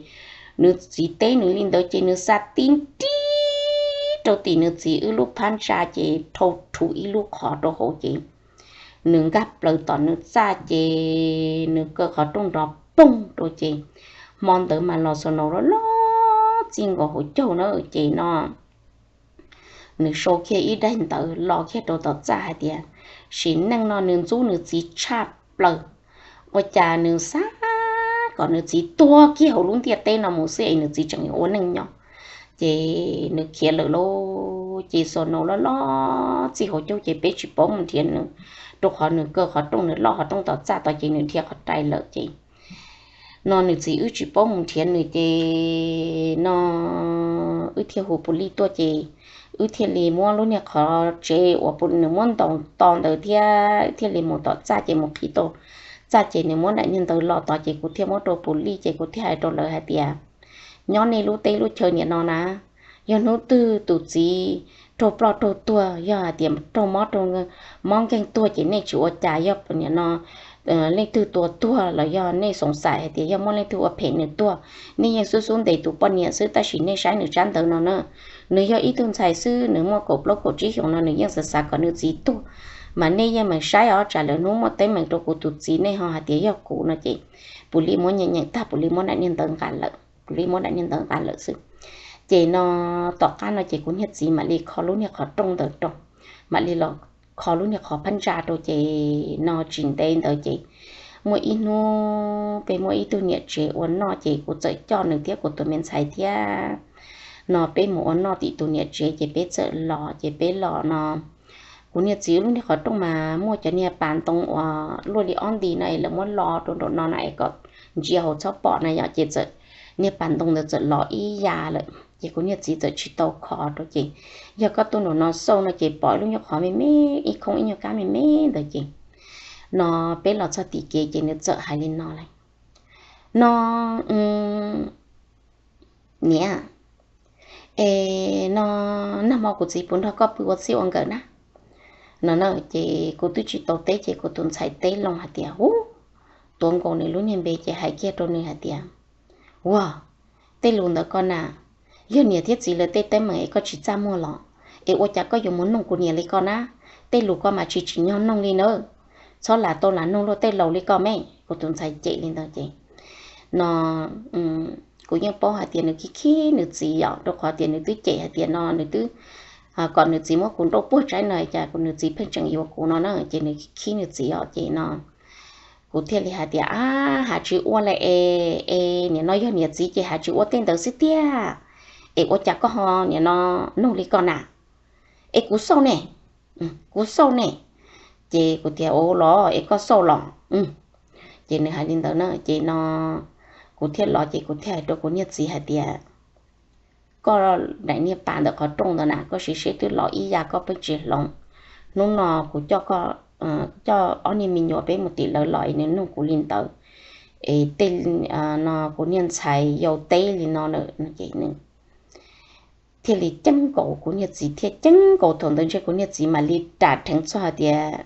nws txiv teb nws li ntawd ces nws xa tib nrig rau tim nws txiv wb lub phab ntsa ces dhau rhuv ib lub qhov rau hauv ces nws nkag plaws tom nws txaj ces nws kaw qhov rooj nrov poog rau ces hmo ntawd mas los xaus naus loj loj txij nkaus hauv caug na ces no nws sau kiag ib daim ntawv los kiag rau tom txaj hais tias sim neej no nws ntxub nws txiv tshaj plaws, ua cas nws xav kom nws txiv tuag kiag hauv lub ntiaj teb no mus xwb es nws txiv tseem ua neej nyob. Ces nws khiav lawm lauj. Ces xaus naus loj loj txij hauv caug ces peb tsis paub mus nrhiav nws, rau qhov nws kaw qhov rooj nws loj qhov rooj tom txaj tod ces nws dhia qhov rai lawm ces no nws txiv wb tsis paub mus nrhiav nws ces no wb thiaj hu pus lij tuaj ces wb thiaj li muab lub niag qhov tsev uas nws muab ntaus to ntawd thiab wb thiaj li mus tom txaj ces mus qhib tau txaj ces nws muab daim niag ntawv los tod ces kuv thiaj muab rau pus lij ces kuv thiaj hais rau lawv hais tias nyob nej lub teb lub chaw niam no na, yog hnub twg tus txiv raug ploj raug tuag yog hais tias raug mob raug mob nkeeg tuag ces nej tsis ua cas, yog niam no leej twg tua tuag los yog nej xoom xaim hais tias yog muaj leej twg ua phem nws tuag, nej yeej xub xub ntes tus poj niam xwb tab sis nej saib nws tsab ntawv no na, nws yog ib tug ntxhais xwb nws muaj kaum plaub kaum tsib xyoos no nws yeej xav xav kom nws txiv tuag, mas nej yeej meem saib os tsam lawv hnub muaj teeb meem rau kuv tus txiv nej ho hais tias yog kuv no ces pus lij muab nyeem nyeem tag pus lij muab daim niag ntawv nqa lawm, pus lij muab daim niag ntawv nqa lawm xwb. Ces no tom qab no ces kuv niag txiv mam li kho lub niag qhov rooj ntawd rau, mam li los kho lub niag qhov phab ntsa rau ces no tsis ntev ntawd ces muaj ib hnub peb muaj ib tug niam tsev ua noj ces kuv txawm coj nws thiab kuv tus me ntxhais thiab no peb mus ua noj tim tus niam tsev ces peb txawm los ces peb los no kuv niag txiv lub niag qhov rooj mas muaj cov niag pas ntoo uas luaj li ob nti no es lawv muab lo rau nraum no na es kom ntsia hauv txhob pom na yom ces txawm niag pas ntoo ntawd txawm los ib ya lawm ces kuv niag txiv txawm tsis tau kho rau ces yog koj tuaj nraum no xauj no ces pom ib lub nyuag qhov me me, ib khoob ib nyuag kab me me ntawd ces no peb los txog tim kev ces nws txawm hais li no lawm, no niam, es no nag hmo kuv txiv puas nrog koj pw ua txij ua nkawm na? No na ces kuv twb tsis tau teb ces kuv tus ntxhais teb loo hais tias hu, tuav nkaus nws lub niag npe ces hais kiag rau nws hais tias ua, tej lus ntawd koj na, yog niam thiab txiv lawv tej teeb meem es koj tsis txaj muag los es ua cas koj yuav mus noog kuv niam li ko na? tej lus koj mas tsis tsim nyog noog li na, txhob lam tau lam noog luag tej laus li koj me. Kuv tus ntxhais cem li ntawd ces no kuv yeej paub hais tias nws khib khib nws txiv os, rau qhov tias nws twb cem hais tias no nws twb kom nws txiv muab kuv nrauj puag tsaib no cas kuv nws txiv pheej tseem yuav kuv no na, ces nws khib nws txiv os ces no kuv thiaj li hais tias ab has tsis ua li es, es nim no yog niam txiv ces has tsis ua tej ntawd xwb tiag, es ua cas koj ho nim no noog li koj na, es kuv xauj ne, kuv xauj ne. Ces kuv tias ua los es koj xauj los. Ces nws hais li ntawd na ces no kuv thiaj los ces kuv thiaj hais rau kuv niag txiv hais tias koj daim niag pas ntawm qhov rooj ntawd na koj sim seb twb los ib yam koj pheej tsis hloov. Hnub no kuv coj koj, coj ob niag me nyuam peb mus tim lawv los es nws nug kuv li ntawd, es tej no kuv niag ntxhais yau teb li no na. Thiaj li ceeb nkaus kuv niag txiv thiaj ceeb nkaus, thaum ntawd ntshe kuv niag txiv mam li ram dheev txog hais tias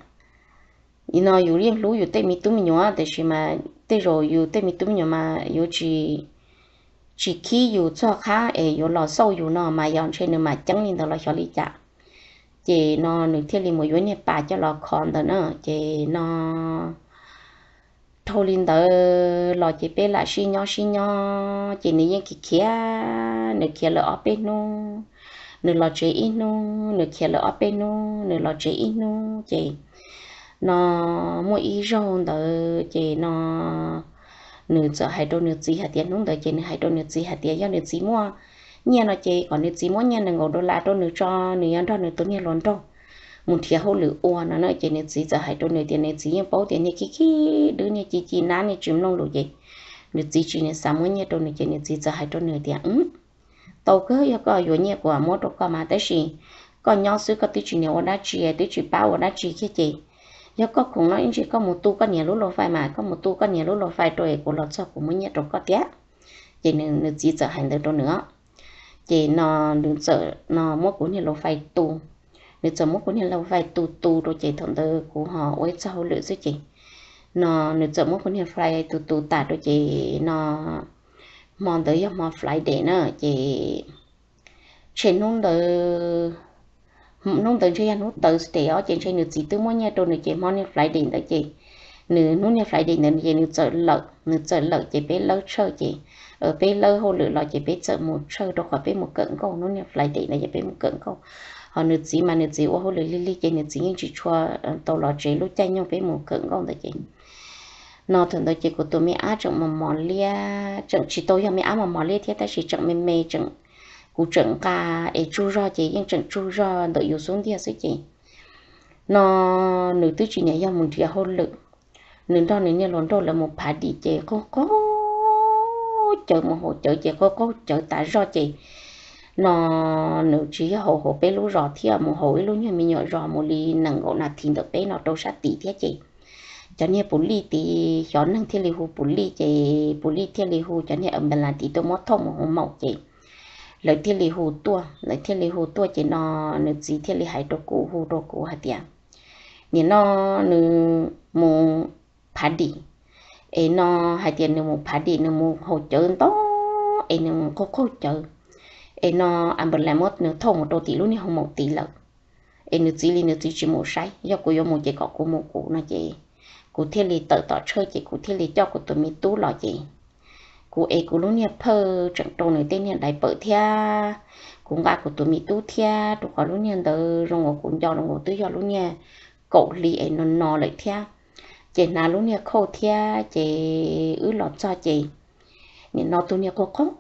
no yus yeej hlub yus tej me tub me nyuam tiam sis mas tej zaum yus tej me tub me nyuam mas yuav tsis khib yus txog qab es yuav los xauj yus no mas yog ntshe nws mam ceeb li ntawd los xyov li cas. Ces no nws thiaj li mus yuav niag pas coj los kho ntawd na ces no dhau li ntawd los ces peb lam sib nyob sib nyob ces nws yeej khiav khiav, nws khiav lawm ob peb hnub, nws los tsev ib hnub, nws khiav lawm ob peb hnub, nws los tsev ib hnub ces no muaj ib zaug ntawd ces no nws txawm hais rau nws txiv hais tias, hnub ntawd ces nws hais rau nws txiv hais tias yog nws txiv muaj nyiaj no ces kom nws txiv muab nyiaj nees nkaum dollar rau nws tso, nws yuav nrog nws tus niag hluas nraug mus nrhiav hauj lwm ua no na. Ces nws txiv txawm hais rau nws tias nws txiv yeej paub tias niag khib khib dwb niag ci ci nab niag tsis mloog lus ces nws txiv tsis niag xav muab nyiaj rau nws ces nws txiv txawm hais rau nws tias tau kawg, yog koj yuav nyiaj kuv muab rau koj mas tab sis koj nyob xwb koj twb tsis niag ua dab tsi twb tsis pab ua dab tsi kiag ces yog koj khoom no ib ntsis koj mus tu koj niag lub lauj fais mas koj mus tu koj niag lub lauj fais rau es kuv los txog kuv muab nyiaj rau koj thiab. Ces nws txiv txawm hais ntawd rau nws ces no nws txawm no muab kuv niag lauj fais tu, nws txawm muab kuv niag lauj fais tu tu rau ces thaum ntawd kuv ho ua ib txoj hauj lwm xwb ces no nws txawm muab kuv niag fais tu tu tas rau ces no hmo ntawd yog hmo Friday na ces tshe hnub ntawd, hnub ntawd ntshe yog hnub Thursday os ces ntshe nws txiv twb muab nyiaj rau nws ces hmo niag Friday ntawd ces nws hnub niag Friday ntawd ces nws txawm lawm, nws txawm lawm ces peb lawb tshawj ces peb lawb hauj lwm los ces peb txawm mus tshawj rau qhov peb mus kawm nkauj, hnub niag Friday ntawd ces peb mus kawm nkauj. Ho nws txiv mas nws txiv ua hauj lwm lig lig ces nws txiv yeej tsis tshua tau los tsev lub caij nyoog peb mus kawm nkauj ntawd ces no thaum ntawd ces kuv tus me ab tseem mos mos liab, tseem tsis tau yog me ab mos mos liab thiab tab sis tseem me me, tseem, kuv tseem nqa es tsaug zog ces yeej tseem tsaug zog ntawm yus xub ntiag xwb ces no nws twb tsis niam yog mus nrhiav hauj lwm, nws nrog nws niag hluas nraug lawv mus phav dim ces qaug qaug cawv, mus haus cawv ces qaug qaug cawv tas zog ces no nws tsis yog haus hauv peb lub zos thiab, mus haus ib lub nyuag me nyuam zos mus li nees nkaum nas this ntawm peb no rau sab tid thiab ces cov niag pus lij tid, xyov neeg thiaj li hu pus lij ces pus lij thiaj li hu cov niag ambulance tid tuaj muab thauj mus hoo maum ces lawv thiaj li hu tuaj, lawv thiaj li hu tuaj ces no nws txiv thiaj li hais rau kuv, hu rau kuv hais tias nim no nws mus phav dim, es no hais tias nws mus phav dim, nws mus haus cawv ntau es nws mus qaug qaug cawv, es no ambulance muab nws thauj mus rau tim lub niag hoo maum tid lawm. Es nws txiv li nws txiv tsis mus saib, yog kuv yuav mus ces kom kuv mus kuv no ces kuv thiaj li tawm tom tshawj ces kuv thiaj li coj kuv tus me tub los ces kuv es kuv lub niag phawj tseem rau nws tej niag dai pawm thiab, kuv nqa kuv tus me tub thiab rau qhov lub niag ntawd zoo uas kuv nco zoo uas twb yog lub niag kaum hli es no no lawm thiab. Ces hnav lub niag khauj thiab ces wb los txog ces nim no tus niag qaug qaug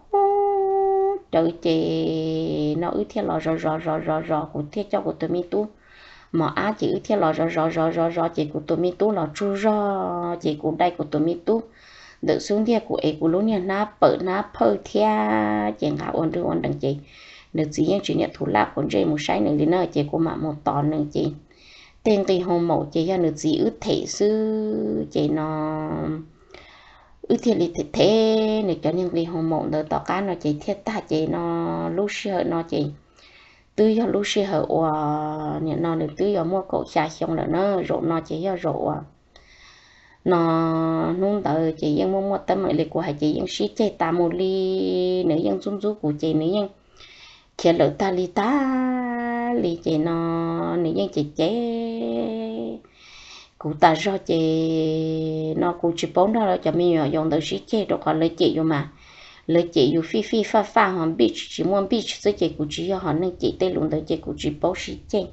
cawv ces no wb thiaj los zov zov zov zov zov, kuv thiaj coj kuv tus me tub mos ab ces wb thiaj los zov zov zov zov zov ces kuv tus me tub los tsaug zog ces kuv dai kuv tus me tub ntawm xub ntiag, kuv es kuv lub niag hnab pawm hnab phawj thiab ces nqa ua nrwg ua nrees ces nws txiv yeej tsis niam thum laj quav ntsej mus saib nws li na ces kuv mam mus tos nws ces tej nqi hoo maum ces yog nws txiv wb them xwb ces no wb thiaj li them them nws cov niag nqi hoo maum ntawd tom qab no ces thiaj tag ces no lub sij hawm no ces twb yog lub sij hawm uas nim no nws twb yuav muaj kaum xya xyoo lawm na, zaum no ces yog zaum uas no hnub ntawd ces yeej muaj muaj teeb meem li kuv hais ces yeej sib ceg tas mus li, nws yeej ntxub ntxub kuv ces nws yeej khiav lawm tag li tag li ces no nws yeej cem cem kuv tas zog ces no kuv tsis paub nrog cov me nyuam yaus ntawd sib ceg rau qhov lawv cem yus mas, lawv cem yus fij fij faj faj ho npij tsis muaj npij xwb ces kuv tsis yog hom neeg cem tej lus ntawd ces kuv tsis paub sib ceg.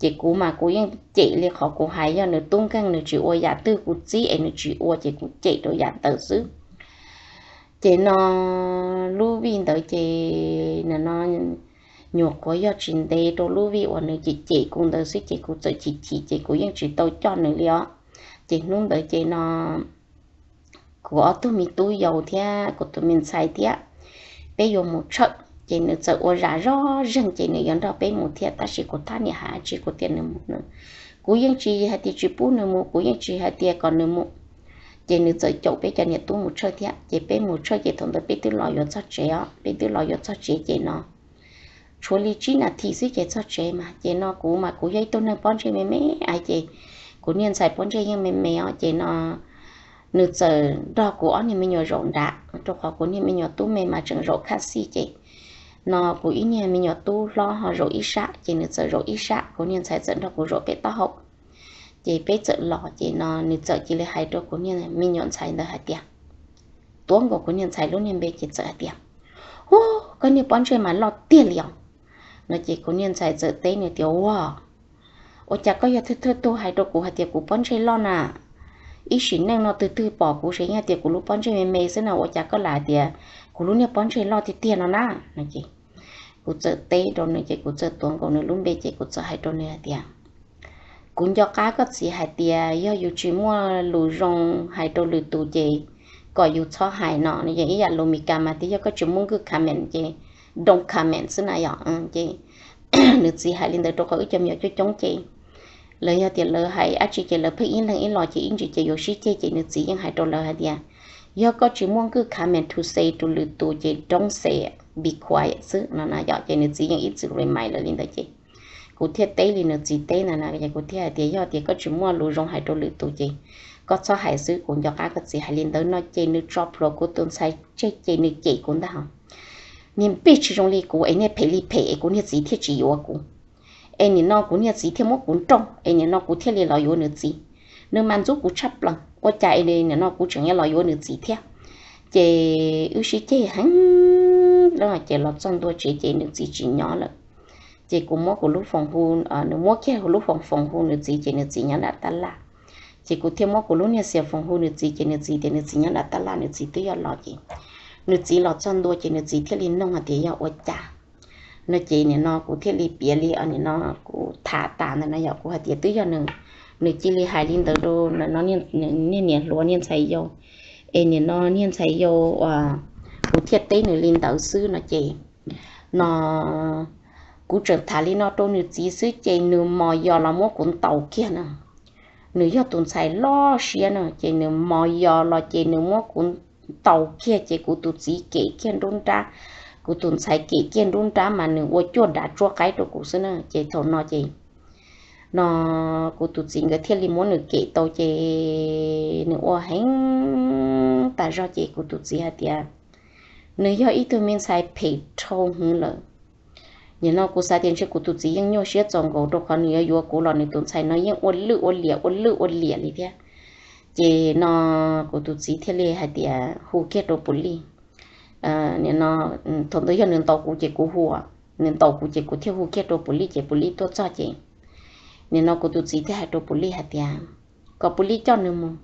Ces kuv mas kuv yeej cem li qhov kuv hais, yog nws tub nkeeg nws tsis ua yam twg kuv txib es nws tsis ua ces kuv cem rau yam ntawd xwb. Ces no lub vij ntawd ces no nyuam qhuav yog tsis ntev rau lub vij uas nws cem cem kuv ntawd xwb ces kuv txawm chim chim ces kuv yeej tsis tau coj nws li os. Ces hnub ntawd ces no kuv ob tug me tub yau thiab kuv tus me ntxhais thiab peb yuav mus tshawj ces nws txawm ua zam zoj zeeg ces nws yuav nrog peb mus thiab tab sis kuv thab niam hais tsis kuv tias nws mus, kuv yeej tsis hais tias tsis pub nws mus, kuv yeej tsis hais tias kom nws mus. Ces nws txawm caum peb cov niam tub mus tshawj thiab ces peb mus tshawj ces thaum ntawd peb twb los yuav txog tsev os, peb twb los yuav txog tsev ces no tshuav li tsib nas this xwb ces txog tsev mas. Ces no kuv mas kuv yog ib tug neeg pob ntseg me me ces kuv niag ntxhais pob ntseg yeej me me os ces no nws txawm nrog kuv ob niag me nyuam zaum nrad rau qhov kuv niag me nyuam tub me mas tseem zaum khaj xij ces no kuv ib niag me nyuam tub hlob ho zaum ib sab ces nws txawm zaum ib sab, kuv niag ntxhais txawm nrog kuv zaum pem taub hau. Ces peb txawm los ces no nws txawm cia li hais rau kuv niag me nyuam ntxhais ntawd hais tias, tuav nkaus kuv niag ntxhais lub niag npe ces txawm hais tias, Ub, koj niag pob ntseg mas loj tiag li os. No ces kuv niag ntxhais txawm teb nws tias, Ua, ua cas koj yog thawj thawj tug hais rau kuv hais tias kuv pob ntseg loj na? Ib sim neej no twg twg pom kuv ces yeej tias kuv lub pob ntseg me me xwb no, ua cas koj lam hais tias kuv lub niag pob ntseg loj tiag tiag no na? No ces kuv txawm teb rau nws ces kuv txawm tuav nkaus nws lub npe ces kuv txawm hais rau nws hais tias, Kuv nco qab koj txiv hais tias yog yus tsis muaj lus zoo hais rau lwm tus ces kom yus txhob hais no. Nws yeej ib yam lus Meskas mas tias yog koj tsis muaj good comment ces don't comment xwb na yom. Ces nws txiv hais li ntawd rau qhov wb cov me nyuam coob coob ces lawv yog tias lawv hais dab tsi ces lawv pheej ib leeg ib los ces ib ntsis ces yuav sib ceg ces nws txiv yeej hais rau lawv hais tias, Yog koj tsis muaj good comment to say rau lwm tus ces don't say, be quiet xwb no na yom. Ces nws txiv yeej ib txwm remind lawv li ntawd ces kuv thiaj teb li nws txiv teb ntawd na, ces kuv thiaj hais tias, Yog tias koj tsis muaj lus zoo hais rau lwm tus ces koj txhob hais xwb. Kuv nco qab koj txiv hais li ntawd no ces nws tso plhuav kuv tus ntxhais tseg ces nws cem kuv ntag hos. Niag npij tsis zoo li kuv es niag phem li phem es kuv niag txiv thiaj tsis yuav kuv, es nim no kuv niag txiv thiaj muab kuv nrauj es nim no kuv thiaj li los yuav nws txiv. Nws mas ntxub kuv tshaj plaws, ua cas es nim no kuv tseem yuav los yuav nws txiv thiab. Ces wb sib ceg heev, ces los txog ntua tsev ces nws txiv tsis nyob lawm. Ces kuv muab kuv lub foos hu, nws muab kiag lub foos, foos hu nws txiv ces nws txiv nyob nram tab laj. Ces kuv thiaj muab kuv lub niag xias foos hu nws txiv ces nws txiv tias nws txiv nyob nram tab laj, nws txiv twb yuav los ces nws txiv los txog ntua ces nws txiv thiaj li nug hais tias yog ua cas no ces nim no kuv thiaj li piav li nim no kuv tham tas ntawd no yom, kuv hais tias twb yog nws, nws cia li hais li ntawd rau niag niam hluas niag ntxhais yau, es nim no niag ntxhais yau, kuv thiaj teb nws li ntawd xwb no ces no kuv tseem tham li no rau nws txiv xwb ces nws mos yos los muab kuv ntaus kiag na. Nws yog tus ntxhais loj siab na ces nws mos yos los ces nws muab kuv ntaus kiag ces kuv tus txiv kem kiag nruab nrab, kuv tus ntxhais kem kiag nruab nrab mas nws ua cuaj dav tsuab qaib rau kuv xwb na. Ces thaum no ces no kuv tus txiv nkawd thiaj li muab nws kem tau ces nws ua heev tas zog ces kuv tus txiv hais tias nws yog ib tug me ntxhais phem dhau heev lawm. Nim no kuv xav tias ntshe kuv tus txiv yeej nyuaj siab txaus nkaus rau qhov nws yuav yuav kuv los nws tus ntxhais no yeej ua lwj ua liam ua lwj ua liam li thiab. Ces no kuv tus txiv thiaj li hais tias hu kiag rau pus lij. Nim no thaum ntawd yog nws ntaus kuv ces kuv hu, nws ntaus kuv ces kuv thiaj hu kiag rau pus lij ces pus lij tuaj txog ces nim no kuv tus txiv thiaj hais rau pus lij hais tias kom pus lij coj nws mus.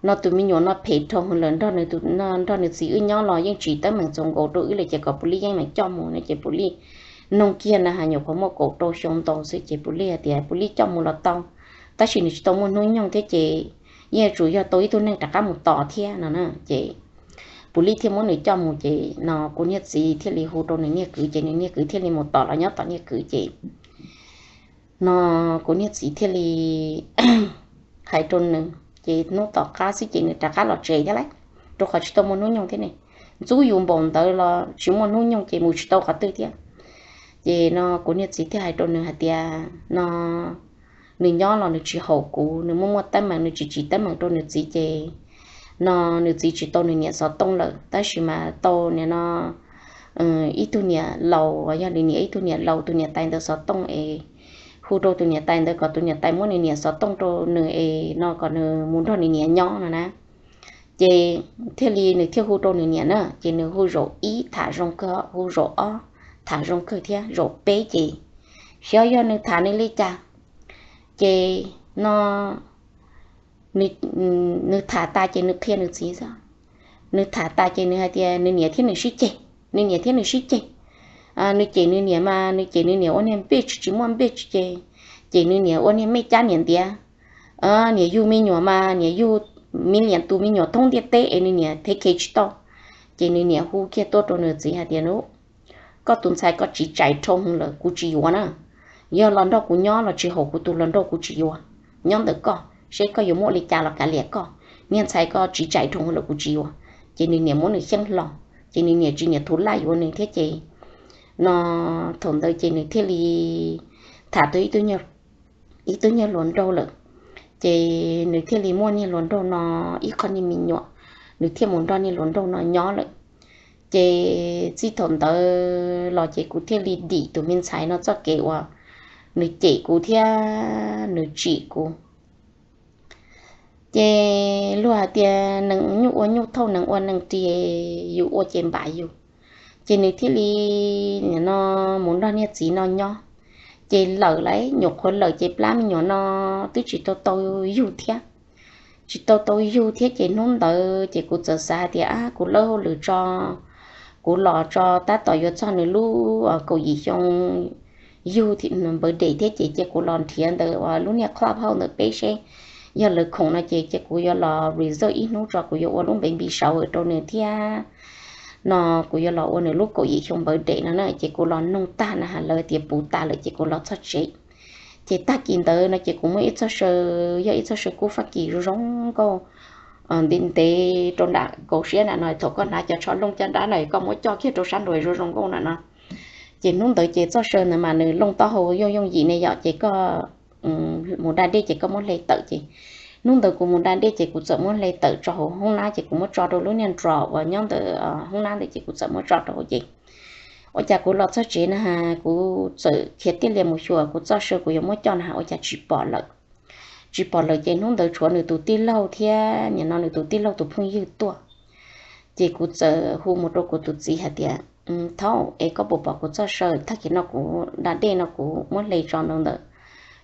No tus me nyuam no phem dhau heev lawm, nrog nws txiv wb nyob los yeej tsis teeb meem txaus nkaus rau wb li ces kom pus lij yeej meem coj mus no ces pus lij noog kiag na has nyuam qhuav muaj kaum rau xyoo ntau xwb ces pus lij hais tias pus lij coj mus los tau, tab sis nws tsis tau muaj hnub nyoog thiab ces yeej yuav tsum yog tau ib tug neeg rov qab mus tos thiab no na. Ces pus lij thiaj muab nws coj mus ces no kuv niag txiv thiaj li hu rau nws niag kwv ces nws niag kwv thiaj li mus tos los nyob tom niag kwv ces no kuv niag txiv thiaj li hais rau nws ces hnub tom qab xwb ces nws rov qab los tsev thiab lauj, rau qhov tsis tau muaj hnub nyoog thiab ne. Ntxub yus npaum ntawd los tsis muaj hnub nyoog ces mus tsis tau qhov twg thiab. Ces no kuv niag txiv thiaj hais rau nws hais tias no nws nyob los nws tsis haum kuv, nws muaj muaj teeb meem nws tsis tsim teeb meem rau nws txiv ces no nws txiv tsis tau nws niam xov tooj lawm tab sis mas tau nim no ib tug niam laus, yog nws niam ib tug niam laus tus niam tais ntawd xov tooj es hu rau tus niam tais ntawd kom tus niam tais muab nws niam xov tooj rau nws es no kom nws mus nrog nws niam nyob no na. Ces thiaj li nws thiaj hu rau nws niam na, ces nws hu zaum ib tham zoo kawg, hu zaum ob tham zoo kawg thiab, zaum peb ces xyov yog nws tham nws li cas, ces no nws tham tas ces nws qhia nws txiv xwb. Nws tham tas ces nws hais tias nws niam thiab nws sib ceg, nws niam thiab nws sib ceg. Nws cem nws niam mas nws cem nws niam ua niag bitch tsis muaj bitch ces, cem nws niam ua niag mej cab niam ntiav. Niam yug me nyuam mas niam yug me liam tus me nyuam thoob ntiaj teb es nws niam thev khev tsis tau. Ces nws niam hu kiag tuaj rau nws txiv hais tias, Nub, koj tus ntxhais koj tsiv tsais dhau lawm, kuv tsis yuav na. Yog los nrog kuv nyob los tsis haum kuv tus hluas nraug, kuv tsis yuav. Nyob ntawm koj, seb koj yuav muab li cas los kav liam koj. Niag ntxhais koj tsiv tsais dhau lawm, kuv tsis yuav. Ces nws niam muab nws xyeeb hlo, ces nws niam tsis niam thuv laj yuav nws thiab ces no thaum ntawd ces nws thiaj li tham tau ib tug niag hluas nraug lawm. Ces nws thiaj li muaj niag hluas nraug no ib qho niag me nyuam, nws thiaj mus nrog niag hluas nraug no nyob lawm. Ces txij thaum ntawd los ces kuv thiaj li dim tus me ntxhais no txoj kev uas nws cem kuv thiab nws tsim kuv. Ces luag hais tias neeg nyuj ua nyuj thauj, neeg ua neeg ris, yus ua ces npam yus. Ces nws thiaj li nim no mus nrog niag txiv no nyob. Ces lawm lauj, nyuam qhuav lawm ces plab me nyuam no twb tsis tau tau yug thiab. Tsis tau tau yug thiab ces hnub ntawd ces kuv txawm xav hais tias, Ab, kuv lawb hauj lwm tso, kuv los tso tab tom yuav txog nws lub kaum yim xyoo yug npawv dem thiab ces cia kuv los nrhiav ntawm lub niag club house ntawm peb seb yog lawv khoom no ces cia kuv yuav los reserve ib hnub tso, kuv yuav ua lub npe npi sau rau nws thiab no, kuv yuav los ua nws lub kaum yim xyoo npawv dem no na. Ces kuv los noog tag na has lawv tias puv tas lawm ces kuv los txog tsev. Ces tag kis ntawd no ces kuv muaj ib txoj saw, yog ib txoj saw kub fab kis zoo zoo nkauj ntev ntev rau nram kaum siab na no, thaum koj hnav cov tsho looj caj dab na koj muab coj kiag rau sab nraud zoo zoo nkauj na no. Ces hnub ntawd ces txoj saw ntawd mas nws looj taub hau yooj yooj yim ne yom, ces koj mus da dej ces koj muab hle tawm ces hnub ntawd kuv mus da dej ces kuv txawm muab hle tawm tso hauv hoob nab ces kuv muab tso rau lub niag drawer uas nyob ntawm hoob nab ntawd ces kuv txawm muab tso rau hauv ces ua cas kuv los txog tsev na has kuv txawm khiav tij lias mus xyuas kuv txoj saw kuv yuav muab coj na has ua cas tsis pom lawm. Tsis pom lawm ces hnub ntawd tshuav nws tus tij laug thiab nim no nws tus tij laug tus phooj ywg tuaj. Ces kuv txawm hu mus rau kuv tus txiv hais tias, Thaub, es koj puas pom kuv txoj saw? Tag kis no kuv da dej no kuv muab hle tso ntawm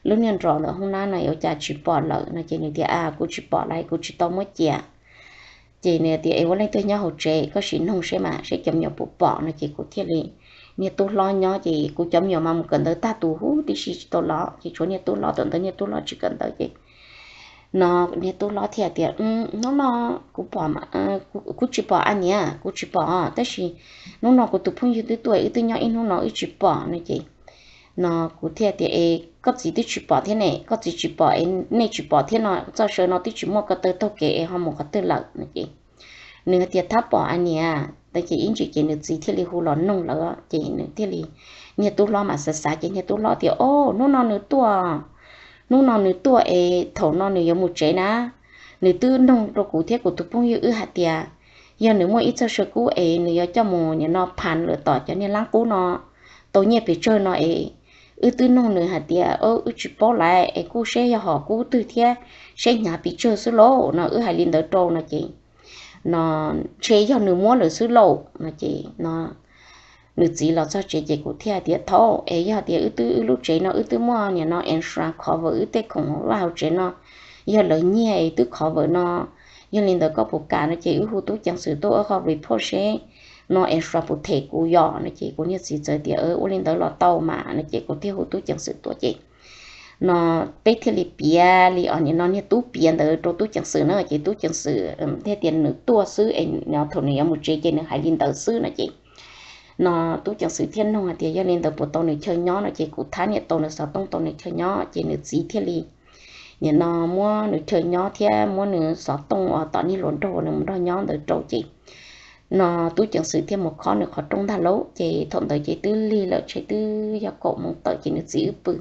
lub niag drawer ntawm hoob nab no ua cas tsis pom lawm no ces nws tias, A, kuv tsis pom lawm, kuv tsis tau muab cia. Ces nws tias, Es ua leej twg nyob hauv tsev? Koj sim noog seb mas seb cov me nyuam puas pom no ces kuv thiaj li, niag tub hlob nyob ces kuv cov me nyuam mas mus kawm ntawv tag tus huv tib si tsis tau los ces tshuav niag tub hlob, thaum ntawd niag tub hlob tsis kawm ntawv ces no niag tub hlob thiaj tias, Hnub no kuv pom, kuv tsis pom a niam, kuv tsis pom, tab sis hnub no kuv tus phooj ywg twb tuaj wb twb nyob ib hnub no wb tsis pom no ces no kuv thiaj tias, Es koj txiv twb tsis pom thiab ne? Koj txiv tsis pom es nej tsis pom thiab no, txoj saw no twb tsis muaj ko taw taug kev es ho mus qhov twg lawm no ces nws hais tias, Thab pom a niam. Ces ib ntsis ces nws txiv thiaj li hu los noog lawm ces nws thiaj li, niag tub hlob mas xav xav ces niag tub hlob tias, O, hnub no nws tuaj, hnub no nws tuaj es thaum no nws yuav mus tsev na. Nws twb noog rau kuv thiab kuv tus phooj ywg wb hais tias yog nws muaj ib txoj saw kub es nws yuav coj mus nim no phaj lawm tom cov niag lab kub no tau nyiaj pes tsawg no es wb twb noog nws hais tias, Wb tsis paub lawm es kuj seb yog hom kub twg thiab seb hnyav pes tsawg xwb lauj no, wb hais li ntawd rau no ces no ntshe yog nws muab lawm xwb lauj no ces no nws txiv los txog tsev ces kuv thiaj tias, Thaub, es yog tias wb twb, wb lub tsev no wb twb muaj nim no insurance cover wb tej khoom vaj hauv tsev no, yog lawv nyiag es twb cover no, yog li ntawd koj puas kam no ces wb hu tub ceev xwm tuaj ua qho report seb no insurance puas them kuv yom no ces kuv niag txiv txawm tias, Ua li ntawd los tau mas no ces kuv thiaj hu tub ceev xwm tuaj ces no peb thiaj li piav li os nim no niag tub piav ntawd rau tub ceev xwm na ces tub ceev xwm thiaj tias nws tuaj xwb es thaum nws yuav mus tsev ces nws hais li ntawd xwb no ces no tub ceev xwm thiaj noog hais tias yog li ntawd puas tau nws chaw nyob no ces kuv thab niam tau nws xov tooj tau nws chaw nyob ces nws txiv thiaj li nim no muab nws chaw nyob thiab muab nws xov tooj uas tom niag hluas nraug nws mus nrog nyob ntawd rau ces no tub ceev xwm thiaj mus khob nws qhov rooj ntag lauj. Ces thaum ntawd ces twb lig lawm, tsheb twb yog kaum moos tawm ces nws txiv wb pw.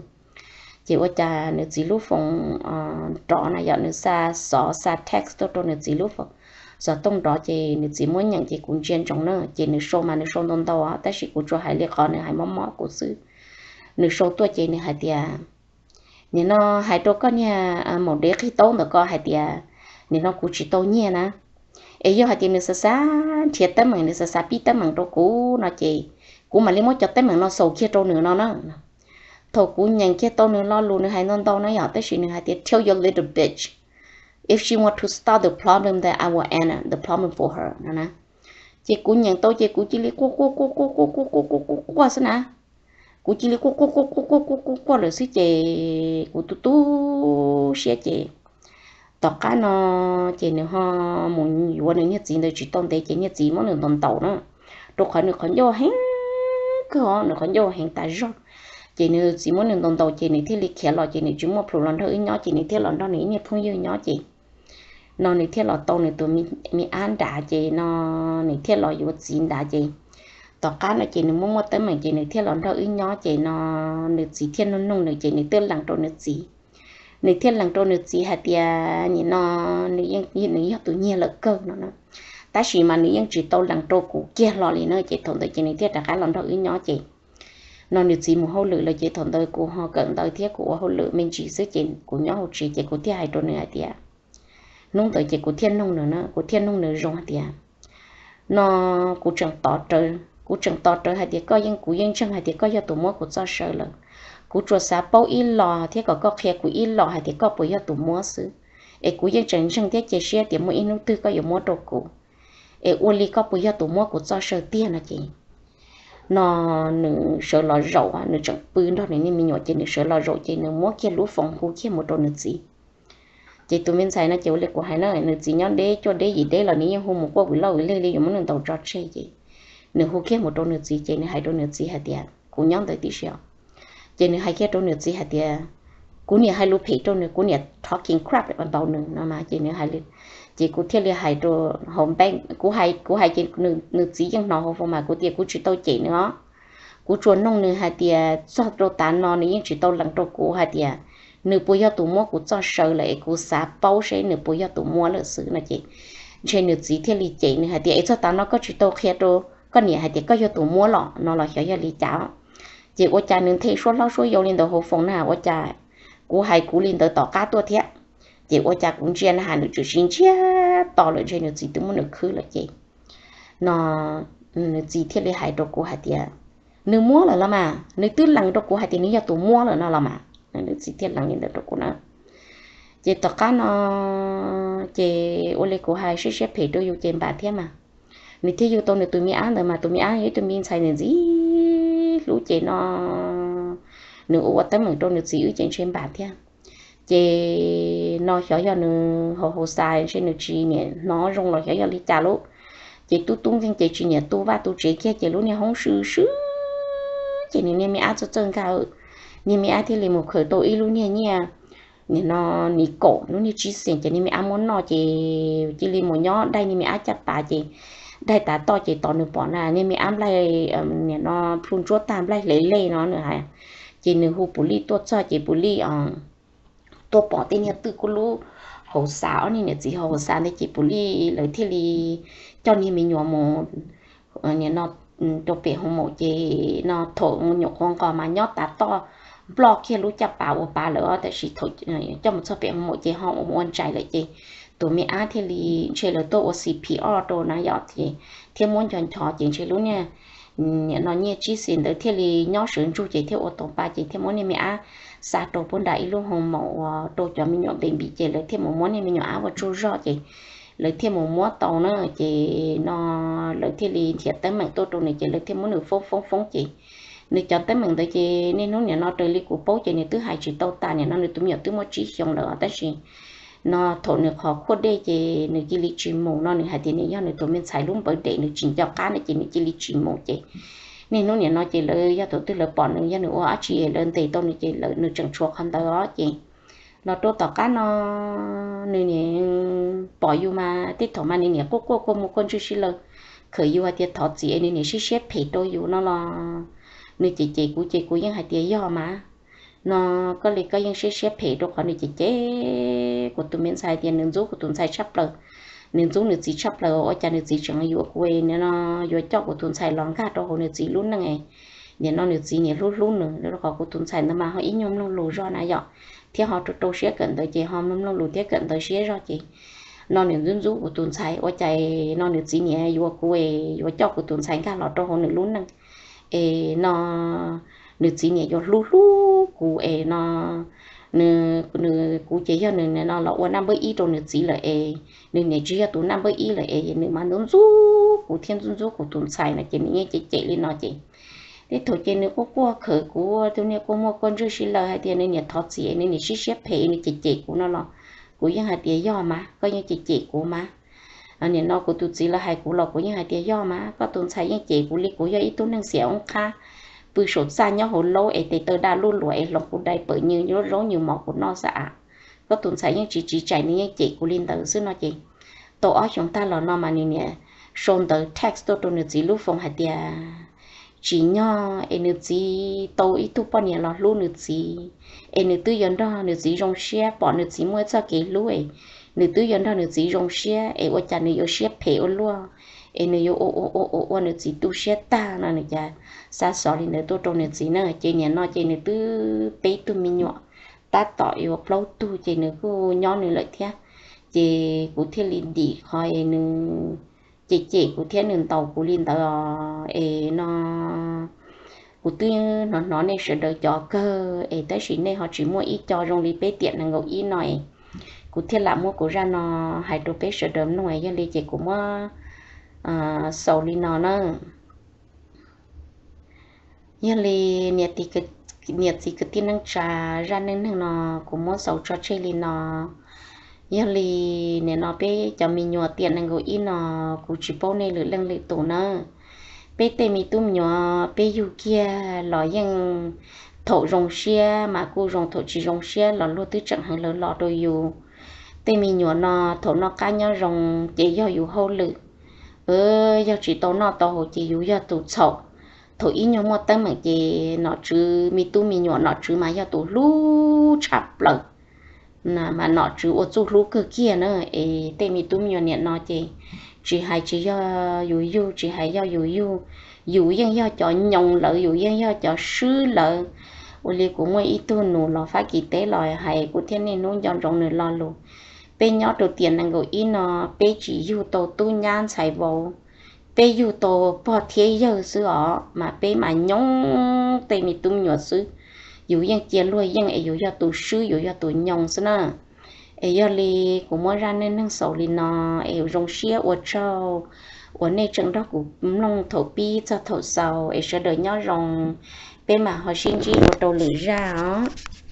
Ces ua cas nws txiv lub foos nrov na yom, nws xa xov xa text tuaj rau nws txiv lub foos, xov tooj nrov ces nws txiv muab nyeem ces kuv ntsia ntsoov na ces nws sau mas nws sau ntau ntau tab sis kuv tsuas hais li qhov nws hais mob mob kuv xwb. Nws sau tuaj ces nws hais tias nim no hais rau koj niag maum dev qig taub ntawm ko hais tias nim no kuv tsis tau nyiaj na. Es yog hais tias nws xav xav nrhiav teeb meem, nws xav xav pib teeb meem rau kuv no ces kuv mam li muab cov teeb meem no xaus kiag rau nws no na. Thaum kuv nyeem kiag tau nws lo lus, nws hais ntau ntau na yom, tab sis nws hais tias, tell your little bitch if she want to start the problem, then I will end the problem for her no na. Ces kuv nyeem tau ces kuv cia li quaj quaj quaj quaj quaj quaj quaj quaj quaj quaj xwb na. Kuv cia li quaj quaj quaj quaj quaj quaj quaj quaj lawm xwb ces kuv tu tu siab ces tom qab no ces nws ho mus yuav nws niag txiv ntawd tsis tau ntev ces niag txiv muab nws ntaus ntaus na, rau qhov nws qhov ncauj heev kawg os, nws qhov ncauj heev tas zog. Ces nws txiv muab nws ntaus ntaus ces nws thiaj li khiav los ces nws tsis muaj plhus los nrog wb nyob ces nws thiaj los nrog nws ib niag phooj ywg nyob ces no nws thiaj los tau nws tus me ab nrad ces no nws thiaj los yuav txiv nrad ces tom qab no ces nws muaj muaj teeb meem ces nws thiaj los nrog wb nyob ces no nws txiv thiaj nug nug nws ces nws twb lees rau nws txiv. Nws thiaj lees rau nws txiv hais tias nim no nws yog tus nyiag lawm kawg no na, tab sis mas nws yeej tsis tau lees rau kuv kiag hlo li na. Ces thaum ntawd ces nws thiaj rov qab los nrog wb nyob ces no nws txiv mus hauj lwm lawm ces thaum ntawd kuv ho kawm ntawv thiab kuv ua hauj lwm me ntsis xwb ces kuv nyob hauv tsev ces kuv thiaj hais rau nws hais tias, hnub ntawd ces kuv thiaj nug nws na, kuv thiaj nug nws zoo hais tias, no kuv tseem tos rawv, kuv tseem tos rawv hais tias koj yeej, kuv yeej ntseeg hais tias koj yog tus muab kuv txoj saw lawm. Kuv tsuas xav paub ib los thiab kom koj qhia kuv ib los hais tias koj puas yog tus muab xwb, es kuv yeej tseem ntseeg thiab cia siab tias muaj ib hnub twg koj yuav muab rau kuv, es ua li koj puas yog tus muab kuv txoj saw tiag no ces no nws sawv los zaum, nws tseem pw nrog nws niag me nyuam ces nws sawv los zaum ces nws muab kiag lub foos hu kiag mus rau nws txiv. Ces tus me ntxhais no ces ua li kuv hais na, nws txiv nyob deb cuaj deb yim deb los nws yeej hu mus quaj vim loj vim leg li yuav muab nws ntaus tso tseg ces nws hu kiag mus rau nws txiv ces nws hais rau nws txiv hais tias kuv nyob ntawd tib si os. Ces nws hais kiag rau nws txiv hais tias kuv niam hais lus phem rau nws, kuv niam talking crap about nws no mas ces nws hais li, ces kuv thiaj li hais rau hauv npe, kuv hais, kuv hais ces nws txiv yeej hnov hauv foos mas kuv tias kuv tsis tau cem nws os. Kuv tsuas nug nws hais tias txog rau tav no nws yeej tsis tau lees rau kuv hais tias nws puas yog tus muab kuv txoj saw lawm es kuv xav paub seb nws puas yog tus muab lawm xwb no ces ntshe nws txiv thiaj li cem nws hais tias es txog tav no koj tsis tau qhia rau koj niam hais tias koj yog tus muab los no los xyov yog li cas. Ces ua cas nws nthe suab hlob suab yau li ntawd hauv foos na ua cas kuv hais kuv li ntawd tom qab tuaj thiab. Ces ua cas kuv ntsia na has nws tseem sib ntsiag to lawm ntshe nws txiv twb muab nws khwb lawm ces no nws txiv thiaj li hais rau kuv hais tias nws muab lawm los mas, nws twb lees rau kuv hais tias nws yog tus muab lawm no los mas. Nws txiv thiaj lees li ntawd rau kuv na. Ces tom qab no ces ua li kuv hais siab siab phem rau yus ces npam thiab mas. Nws thiaj yug tau nws tus me ab ntawd mas tus me ab yog ib tug me ntxhais ntxim ntxim hlub ces no nws ua ua teeb meem rau nws txiv wb ces ntshe npam thiab. Ces no xyov yog nws haus haus xas ntshe nws tsis niam hnov zoo los xyov yog li cas lauj. Ces tub tub nkeeg ces tsis niam tu vaj tu tsev kiag ces lub niag hoob swb swb ces nws niag me ab txawj txawj nkag, niag me ab thiaj li mus khaws tau ib lub niag nyiaj, nim no nim kaum lub niag tsib xees ces niag me ab muab noj ces cia li mus nyob daig niag me ab caj pas ces daig tav toj ces tos nws pom na niag me ab nplaig, nim no plhu ntsuab tag nplaig hle lej no nws hais. Ces nws hu pus lij tuaj txog ces pus lij tuaj pom tej niag twj kuj lub hauv xav, ob niag niam txiv hauv xav ntawd ces pus lij lawv thiaj li coj niag me nyuam mus nim no rau pem hoo maum ces no thaum me nyuam qhuav nqos mas nyob tav toj nploj kiag lub caj pas ua pa lawm os, tab sis thaum coj mus txog pem hoo maum ces ho ua ntsais lawm ces tus me ab thiaj li ntshe lawv tuaj ua C P R rau na yom ces thiaj muab ncho ncho ces ntshe lub niag nim no nyiaj tsib xees ntawd thiaj li nyob sawv ntsug ces thiaj ua tau pa ces thiaj muab niag me ab xa rau puag nram ib lub hoo maum uas rau cov me nyuam npe npis ces lawv thiaj mus muab niag me nyuam ab ua tsaug zog ces lawv thiaj mus muab tau na ces no lawv thiaj li nrhiav teeb meem tuaj rau nws ces lawv thiaj muab nws foob foob foob ces nws cov teeb meem ntawd ces niaj hnub nim no raws li kuv paub ces nws twb hais tsis tau tas, nim no nws tus me nyuam twb muaj tsib xyoos lawm tab sis no thaum nws qhov khuaj dej ces nws cia li tsis mus no nws hais tias nws yog nws tus me ntxhais lub npawv dej nws tsis nco qab no ces nws cia li tsis mus ces niaj hnub nim no ces lawv yog thaum twg lawv pom nws yog nws ua dab tsi lawv ntes tau nws ces nws tseem tshuav qhov ntawd os ces los rau tom qab no nws niam pom yus mas tej thaum mas nws niam quaj quaj quaj mus quaj ntswj sib law khawm yus hais tias thov txim es nws niam siab siab phem rau yus no los nws cem cem kuv ces kuv yeej hais tias yog mas no koj li koj yeej siab siab phem rau qhov nws cem cem kuv tus me ntxhais tias nws ntxub kuv tus ntxhais tshaj plaws, nws ntxub nws txiv tshaj plaws ua cas nws txiv tseem yuav kuv no yuav coj kuv tus ntxhais los nkag rau hauv nws txiv lub neej Nim no nws txiv niam hlub hlub nws, rau qhov kuv tus ntxhais ntawd mas ho ib nyuag mloog lus zog na yom, thiab ho rau rau siab kawm ntawv ces ho mloog lus thiab kawm ntawv siab zog ces no nws ntxub ntxub kuv tus ntxhais, ua cas no nws txiv niam yuav kuv es yuav coj kuv tus ntxhais nkag los rau hauv nws lub neej es no nws txiv niam yuav hlub hlub kuv es no nws, kuv ces yog nws no los ua naj npawb ib rau nws txiv lawm es nws niam tsis yog tus naj npawb ib lawm es nws mas ntxub ntxub kuv thiab ntxub ntxub kuv tus ntxhais no ces nws yeej cem cem li no ces tej thaum ces nws quaj quaj khawm kuv tus niag kua muag kua ntswg si lawm hais tias nws niam thov txim es nws niam sib siab phem nws cem cem kuv no los kuv yeej hais tias yog mas koj yeej cem cem kuv mas. Nim no kuv tus txiv lawv hais kuv los kuv yeej hais tias yog mas koj tus ntxhais yeej cem kuv li kuv yog ib tug neeg xiam oob qhab pw saum txaj nyob hauv laub es tes taw daj luj luas es hloov kuv dai pawm nws zaub nws mov kuv noj xwb a. Koj tus ntxhais yeej tsis tsiv tsaim nws yeej cem kuv li ntawd xwb no ces tau ob xyoos tag los no mas nws niam sau ntawv text tuaj rau nws txiv lub foos hais tias tsim nyog es nws txiv tau ib tug poj niam los hlub nws txiv es nws twb yuav nrog nws txiv zoo siab pom nws txiv muaj ib txoj kev hlub es nws twb yuav nrog nws txiv zoo siab es ua cas nws yuav siab phem ua luaj es nws yuav ua ua ua ua ua nws txiv tu siab tag no nws cas xa xov li ntawd tuaj rau nws txiv na ces nim no ces nws twb peb tug me nyuam tab tom yuav plaub tug ces nws kuj nyob nws lawm thiab ces kuv thiaj li dim qhov es nws cem cem kuv thiab nws ntaus kuv li ntawd es no kuv twb hnov hnov nej sawv daws cov kawg es tab sis nej ho tsis muaj ib co zoo li peb tiam nees nkaum ib no es kuv thiaj lam muab kuv zaj no hais rau peb sawv daws mloog yog li ces kuv muab xaus li no na. Yog li niam txiv kwv tij neej tsa zaj neej neeg no kuv muab xaus tso tseg li no. Yog li nim no peb cov me nyuam tiam nees nkaum ib no kuv tsis paub nej lwm leej lwm tus nawb. Peb tej me tub me nyuam peb yug kiag los yeej thaum zoo siab mas kuj zoo, thaum tsis zoo siab los luag twb tseem heev lawv los rau yus. Tej me nyuam no thaum noj qab nyob zoo ces yog yus hauj lwm, yog tsis tau noj tau haus ces yus yog tus txhaum. Thaum ib nyuag muaj teeb meem ces nom tswv me tub me nyuam nom tswv mas yog tus hlub tshaj plaws mas nom tswv ua txuj hlub kawg kiag na. Es tej me tub me nyuam niam no ces tsis hais tsis yog yus yug, tsis hais yog yus yug, yus yeej yog cov nyoo lawv, yus yeej yog cov swb lawv. Ua li kuv muaj ib tug nus los Fab Kis teb los hais kuv thiaj niaj hnub nco ntsoov nws lo lus. Peb nyob rau tiam nees nkaum ib no peb tsis yug tau tub nyab ntxhais vauv, peb yug tau pog thiab yawg xwb os mas peb mas nyoo tej me tub me nyuam xwb. Yus yeej cia luag yeej es yus yog tus swb, yus yog tus nyoo xwb na. Es yog li kuv muab zaj neej neeg xaus li no es zoo siab ua tsaug uas nej tseem nrog kuv mloog thaum pib txog thaum xaus es sawv daws nyob zoo, peb mam ho sib ntsib dua rau lwm zaj os.